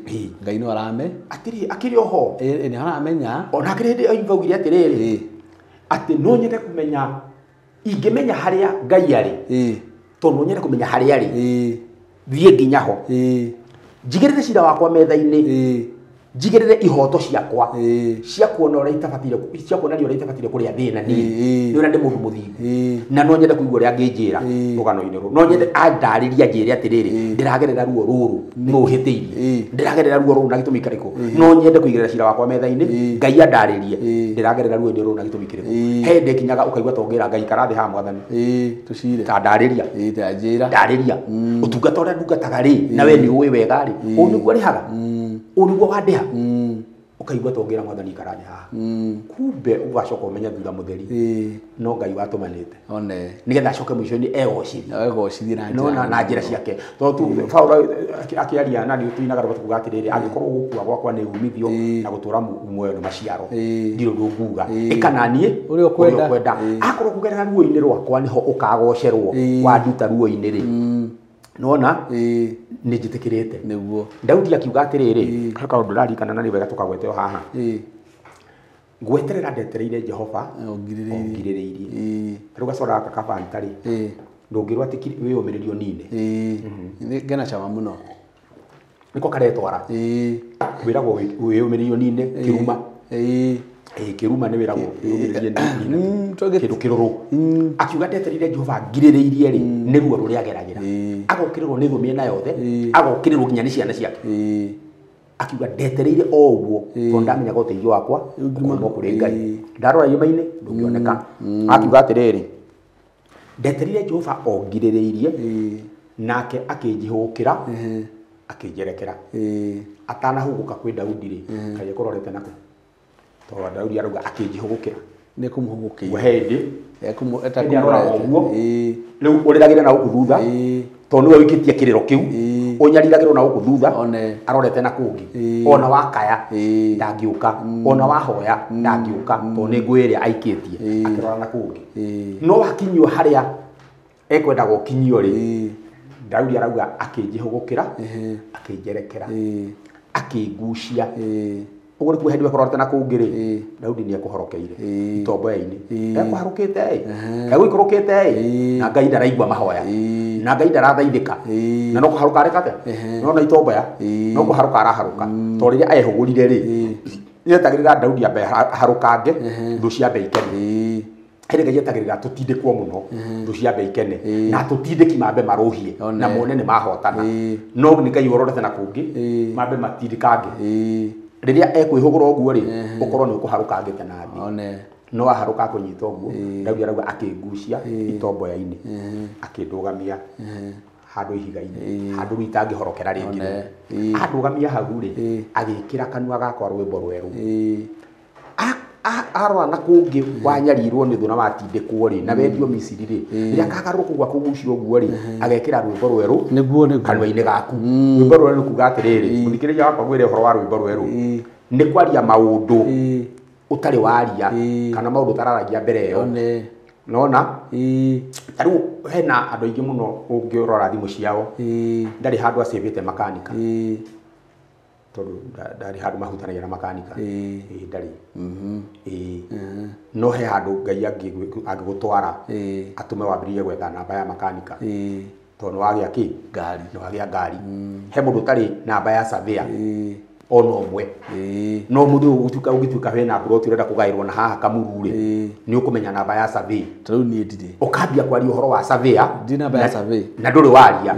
Ngai no arame atĩrĩ akĩrĩ oho, nĩ aramenya. Ona akĩrĩ hĩndĩ Ayubu augire atĩrĩrĩ, atĩ no nyende kũmenya, ingĩmenya harĩa Ngai arĩ, tondũ no nyende kũmenya harĩa arĩ, thiĩ nginya ho, njigĩrĩre cira wakwa metha-inĩ, Njigĩrĩre ihoto ciakwa cia kuona ũrĩa itabatire cia kuonania ũrĩa itabatire kũrĩa thĩna niĩ nĩ ũrĩa ndĩ mũndũ mũthingu na no nyende kũigua ũrĩa angĩnjĩra rũgano-inĩ rũrũ no nyende andarĩria anjĩre atĩrĩrĩ ndĩragerera ruo rũrũ nũ ũhĩtĩirie ndĩragerera ruo rũrũ na gĩtũmi kĩrĩkũ no nyende kũigĩrĩra cira wakwa metha-inĩ Ngai andarĩrie ndĩragerera ruo-inĩ rũrũ na gĩtũmi kĩrĩkũ he hĩndĩ ĩkinyaga ũkaigua ta ũngĩra Ngai ikara thĩ haha mwathani tũcire ta ndarĩria ta njĩra ndarĩria ũtungata ũrĩa ndungataga rĩ na we nĩ ũĩ wega rĩ ũũ nĩguo rĩhaga ũũ nĩguo wandĩha ũkaigua ta ũngĩra mwathani ikara thĩ haha kumbe ũgacoka ũmenye thutha mũtheri no Ngai watũmanĩte one nĩgetha acoke mũico-inĩ egocithie egocithie na njĩra ciake tondũ Paũlũ akĩaria na nĩ tũinaga rwĩmbo tukuga atĩrĩrĩ angĩkorwo gũkua gwakwa nĩ umithio na gũtũra muoyo nĩ maciaro ndirĩ ũndũ nguga ĩka na niĩ ũrĩa ũkwenda akorwo kũgerera ruo-inĩ rwakwa nĩho ũkagocerwo wanduta ruo-inĩ rĩ nona nĩ njĩtĩkĩrĩte nĩguo Daudi akiuga atĩrĩrĩ he kaũndũ ndĩraririkana na nĩ wega tũkagweteo haha ngweterera ndetereire Jehova ongirĩrĩirie rĩu gacora gaka kabanta rĩ ndũngĩrwo atĩ wĩyũmĩrĩrio nine ngena cama mũno nĩko karetwara wĩragwo wĩyũmĩrĩrio nine kĩruma kĩruma nĩ wĩragwo wĩyũmĩrĩrie nine kĩndũ kĩrũrũ akiuga ndetereire Jehova ngirĩrĩirie rĩ nĩ ruo rũrĩa ageragĩra agokĩrĩrwo nĩ thũ mĩena yothe agokĩrĩrwo nginya nĩ ciana ciake akiuga ndetereire o ũguo tondũ ndamenyaga ũteithio wakwa ũkuuma kũrĩ Ngai ndarora irĩma-inĩ ndũngĩoneka akiuga atĩrĩrĩ ndetereire Jehova o ngirĩrĩirie nake akĩnjihũkĩra akĩnjerekera atanahũgũka kwĩ Daudi rĩ kaĩ ekũrorete nakũ tondũ Daudi arauga akĩnjihũgũkĩra nĩ kũmũhũgũkĩire he hĩndĩ arora ũguo rĩu ũrĩragĩra na gũkũ thutha tondũ nĩwe ũikĩtie kĩrĩro kĩu ũnyariragĩrwo na gũkũ thutha arorete na kũngĩ ona wakaya ndangĩũka ona wahoya ndangĩũka tondũ nĩ ngũĩ ĩrĩa aikĩtie akĩrora na kũngĩ no wakinyio harĩa ekwendaga ũkinyio rĩ Daudi arauga akĩnjihũgũkĩra akĩnjerekera akĩngucia ũguo nĩkuo hĩndĩ ekũrorete na kũngĩ rĩ Daudi nĩ ekũhorokeire itomboya-inĩ ekũharũkĩte ĩ egũikũrũkĩte ĩ na Ngai ndaraigua mahoya na Ngai ndarathaithĩka na no kũharũka areka atĩa nona itomboya no kũharũka araharũka tondũ rĩrĩa ehũgũrire rĩ nĩetagĩrĩra Daudi ambe aharũkange thũ ciambe ikene hĩndĩ Ngai etagĩrĩra tũtindĩkwo mũno thũ ciambe ikene na tũtindĩki mambe marũhie na mone nĩ mahotana no nĩ Ngai ũrorete na kũngĩ mambe matindĩkange rĩrĩa ekwĩhũgũra ũguo rĩ ũkorwo nĩ ũkũharũkangĩte na thĩ no aharũka akũnyita ũguo Daudi arauga akĩngucia itomboya-inĩ akĩndũgamia handũ ihiga-inĩ handũ rĩu itangĩhorokera rĩngĩ andũgamia hau rĩ agĩkĩra kanua gakwa rwĩmbo rwerũ arora na kũngĩ wanyarirwo nĩ thũ na watindĩkwo rĩ na wendio Misiri rĩ rĩrĩa kagarũrũka ũguo akũgucia ũguo rĩ agekĩra rwĩmbo rwerũ nĩguo kanua-inĩ gaku rwĩmbo rwerũ nĩ kuga atĩrĩrĩ mũthikĩrĩria wakwa ngwĩre ũhoro wa rwĩmbo rwerũ nĩ kwaria maũndũ ũtarĩ waria kana maũndũ ũtararagia mbere ĩyo nona ta rĩu hena andũ aingĩ mũno ũngĩrora thimũ ciao ndarĩ handũ acĩvĩte makanika tondũ ndarĩ handũ mahutanagia na makanika ndarĩ no he handũ Ngai angĩgũtwara atũme wambĩrĩrie gwetha namba ya makanika tondũ nĩ wagĩa kĩ ngari nĩ wagĩa ngari he mũndũ ũtarĩ namba ya surveyor ona ũmwe no mũndũ ũgĩtuĩka wĩna mburoti ũrenda kũgaĩrwo na haha Kamuru rĩ nĩ ũkũmenya namba ya survey ta rĩu niĩ ndirĩ ũkambia kwaria ũhoro wa surveyor ndirĩ namba ya survey na ndũrĩ waria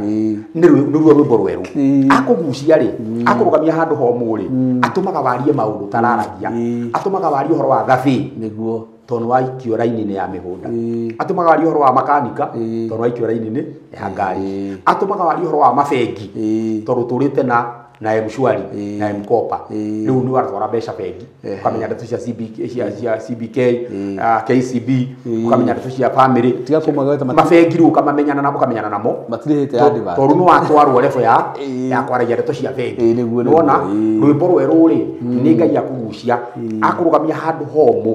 nĩ ruo rwĩmbo rwerũ akũgucia rĩ akũrũgamia handũ homũ rĩ atũmaga warie maũndũ ũtararagia atũmaga warie ũhoro wa survey nĩguo tondũ waikio raini-inĩ ya mĩgũnda atũmaga warie ũhoro wa makanika tondũ waikio raini-inĩ ya ngari atũmaga warie ũhoro wa mabengi tondũ ũtũrĩte na M-Shwari na M-Kopa rĩu nĩ waratwara mbeca bengi ũkamenya ndeto cia CBK cia CBK KCB ũkamenya ndeto cia family tiga kũmagweta mabengi rĩu ũkamamenyana namo ũkamenyana namo matirĩhĩte advert tondũ nĩ watwarwo level ya kwaragia ndeto cia bengi nĩwona rwĩmbo rwerũ rĩ nĩ Ngai akũgucia akũrũgamia handũ homũ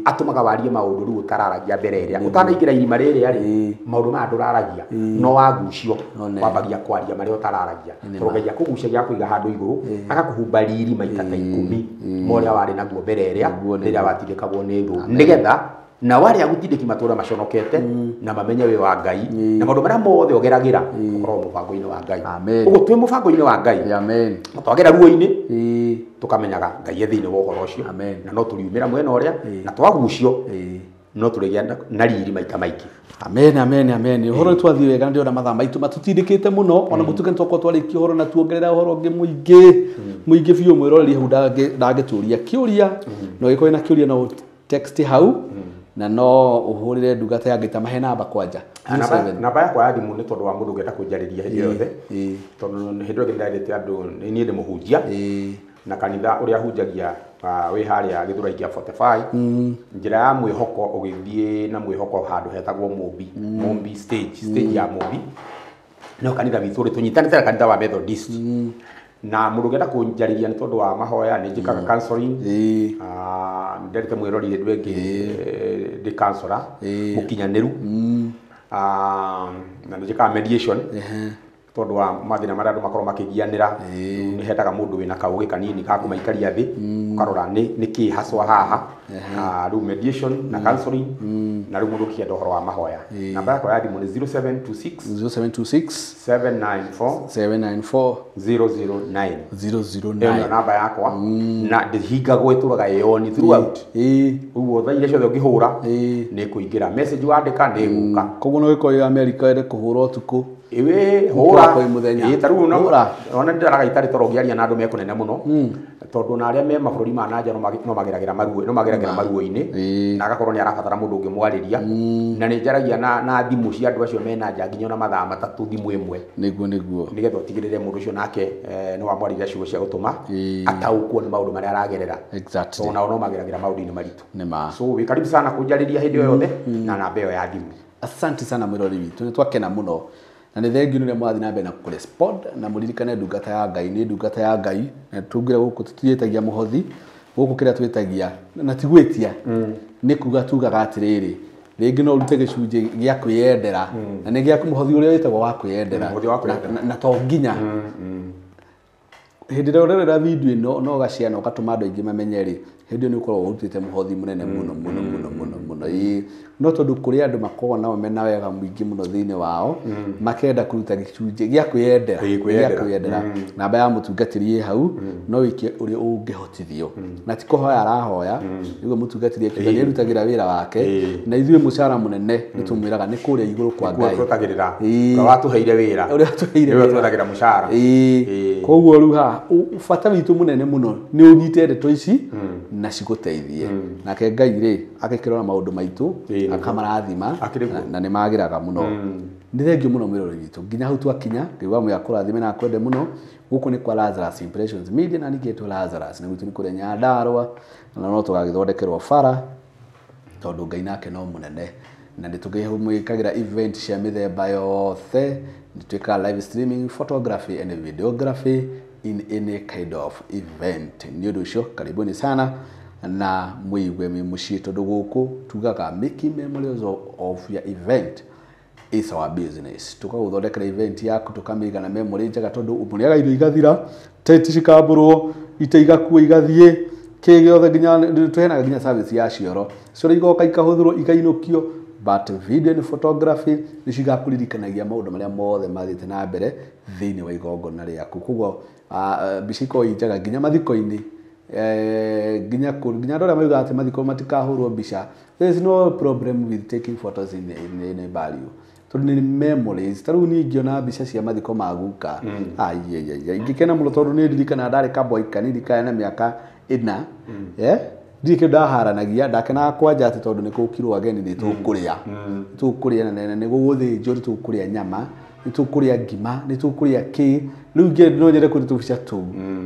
atũmaga warie maũndũ rĩu ũtararagia mbere ĩrĩa ũtanaingĩra irima rĩrĩa rĩ maũndũ maya ndũraragia no wagucio wambagia kwaria marĩa ũtararagia tondũ Ngai akũgucagia akũiga handũ igũrũ agakũhumba riri maita ta 10 ma ũrĩa warĩ naguo mbere ĩrĩa rĩrĩa watindĩkagwo nĩ thũ nĩgetha Na warĩa gũtindĩki matũra maconokete na mamenye wĩ wa Ngai na maũndũ marĩa mothe ũgeragĩra ũkorwo mũbango-inĩ wa Ngai. Ũguo twĩ mũbango-inĩ wa Ngai. Amen. Twagera ruo-inĩ tukamenyaga Ngai e thĩinĩ wa ũhoro ũcio na no tũriumĩra mwena ũrĩa na twagucio no tũrĩgĩa na riri maita maingĩ. Amen, amen, amen. Ũhoro twathiĩ wega ndĩrona mathaa maitũ matũtindĩkĩte mũno ona gũtuĩka nĩtwakorwo twarĩkia ũhoro na tuongerera ũhoro ũngĩ mũingĩ mũingĩ biũ mwĩroreri hau ndangĩtũria kĩũria no gĩkorwo na kĩũria no text hau na no ũhũrĩre ndungata ya Ngai ta mahe namba kwanja. Namba yakwa ya thimũ nĩ tondũ wa mũndũ ũngĩenda kũnjarĩria hĩndĩ yothe tondũ hĩndĩ ĩyo nĩndarĩte andũ niĩ ndĩ mũhunjia na kanitha ũrĩa hunjagia wĩ harĩa Gĩthũrai kĩa 45 njĩra ya mwĩhoko ũgĩthiĩ na mwĩhoko handũ hetagwo Mũmbi Mũmbi stage ya Mũmbi no kanitha witũ rĩ tũnyitanĩte na kanitha wa Methodist na mũndũ ũngĩenda kũnjarĩria nĩ tondũ wa mahoya nĩ njĩkaga counseling nderete mwĩrori hĩndĩ ĩngĩ ndĩ counselor mũkinyanĩru na nĩ njĩkaga mediation tondũ wa mathĩna marĩa andũ makorwo makĩgianĩra nĩ hendaga mũndũ wĩna kaũgĩ kanini ka kũmaikaria thĩ ũkarora nĩ kĩ haswa haha rĩu mediation na counseling na rĩu mũndũ ũkĩenda ũhoro wa mahoya namba yakwa ya thimũ nĩ 0726 0726 794 794 009 009 ĩyo namba yakwa na ndĩhingagwo ĩtũraga ĩyoni throughout ũguo thaa iria ciothe ũngĩhũra nĩ kũingĩra message wandĩka nĩ ĩgũka koguo no gĩkorwo America ĩrĩ kũhũra ũtukũ iwe hũra ta rĩu ona ndĩraraga itarĩ toro ngĩaria na andũ me kũnene mũno tondũ na arĩa me mabũrũri ma na nja no mageragĩra maruo-inĩ na agakorwo nĩ arabatara mũndũ ũngĩmwarĩria na nĩ njaragia na thimũ cia andũ acio me na nja nginya ona mathaa matatũ thimũ ĩmwe nĩguo nĩgetha ũtigĩrĩre mũndũ ũcio nake nĩ wamwarĩria ciugo cia gũtũma ataũkwo nĩ maũndũ marĩa aragerera exactly tondũ nao no mageragĩra maũndũ-inĩ maritũ nĩma so wĩ karibu sana kũnjarĩria hĩndĩ o yothe na namba ĩyo ya thimũ. Asante sana mwĩrori witũ nĩ twakena mũno na nĩ thengiũ nĩ ũrĩa mũrathiĩ na mbere na kũrespond na mũririkane ndungata ya Ngai nĩ ndungata ya Ngai na tungĩra gũkũ tũtiĩtagia mũhothi gũkũ kĩrĩa twĩtagia na ti gwĩtia nĩ kuga tugaga atĩrĩrĩ rĩngĩ no ũrute gĩcunjĩ gĩa kwĩyendera na nĩ gĩa mũhothi ũrĩa wĩtagwo wa kwĩyendera na to nginya hĩndĩ ĩrĩa ũrerora video ĩno no ũgaciana ũgatũma andũ aingĩ mamenye rĩ hĩndĩ ĩyo nĩ ũkoragwo ũrutĩte mũhothi mũnene mũno mũno mũno mũno mũno no tondũ kũrĩ andũ makoragwo nao mena wega mũingĩ mũno thĩinĩ wao makenda kũruta gĩcunjĩ gĩa kwĩyendera namba ya mũtungatĩri ĩ hau no wĩke ũrĩa ũngĩhotithio na ti kũhoya arahoya nĩguo mũtungatĩri akiuga nĩ arutagĩra wĩra wake na ithuĩ mũcara mũnene nĩ tũmwĩraga nĩ kũrĩa igũrũ kwa Ngai ũrĩa watũheire wĩra ũrĩa watũheire wĩra twethagĩra mũcara koguo rĩu haha bata witũ mũnene mũno nĩ ũnyite ndeto ici na cigũteithie nake Ngai rĩ agĩkĩrora maũndũ maitũ akamarathima na nĩ magĩraga mũno nĩ thengiũ mũno mwĩrori witũ nginya hau twakinya Ngai wa muya kũrathime na akwende mũno gũkũ nĩ kwa Lazarus Impressions Media na ningĩ Lazarus na gwitũ nĩ kũrĩa Nyandarũa na no tũgagĩthondekerwo bara tondũ Ngai nake no mũnene na nĩ tũkĩmwĩkagĩra event cia mĩthemba yothe nĩ twĩkaga live streaming photography and videography in any kind of event nĩ ũndũ ũcio karibuni sana na mũigue mwĩ mũciĩ tondũ gũkũ tugaga making memories of your event is our business tũkagũthondekera event yaku tũkamĩiga na memory njega tondũ mũrĩaga irio igathira tenti cikambũrwo ite igakuo igathiĩ kĩ gĩothe nginya tũheanaga nginya service ya cioro cioro igoka ikahũthĩrwo ikainũkio but video and photography nĩ cigakũririkanagia maũndũ marĩa mothe mathiĩte na mbere thĩinĩ wa igongona rĩaku koguo mbica ikoragwo ĩ njega nginya mathiko-inĩ nginya andũ arĩa maugaga atĩ mathiko matikahũrwo mbica there is no problem with taking photos in any value tondũ nĩ memories ta rĩu niĩ ingĩona mbica cia mathiko ma guka ingĩkena mũno tondũ nĩ ndirikanaga ndarĩ kaboi kanini karĩ na mĩaka ĩna ndirĩ kĩndũ ndaharanagia ndakenaga kwanja atĩ tondũ nĩ kũkirwo ageni nĩ tũkũrĩa tũkũrĩa na nĩ gũgũthĩnjwo nĩ tũkũrĩa nyama nĩ tũkũrĩa ngima nĩ tũkũrĩa kĩ rĩu ingĩ no nyende kũrĩ tũbica tũu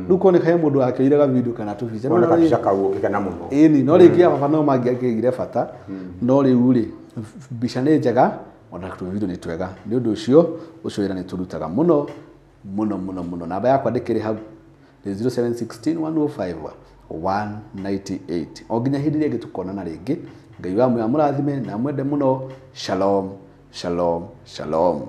rĩu kuoneka he mũndũ wakĩoire gavideo kana tũbica no kabica kau ũngĩkena mũno ĩni no rĩngĩ baba no mangĩakĩgire bata no rĩu rĩ mbica nĩ njega ona tũvideo nĩ twega nĩ ũndũ ũcio ũcio wĩra nĩ tũrutaga mũno mũno mũno mũno namba yakwa ndĩkĩrĩ hau nĩ 0716 105 198 o nginya hĩndĩ ĩrĩa ĩngĩ tũkonana rĩngĩ Ngai wa muya mũrathime na mwende mũno shalom shalom shalom.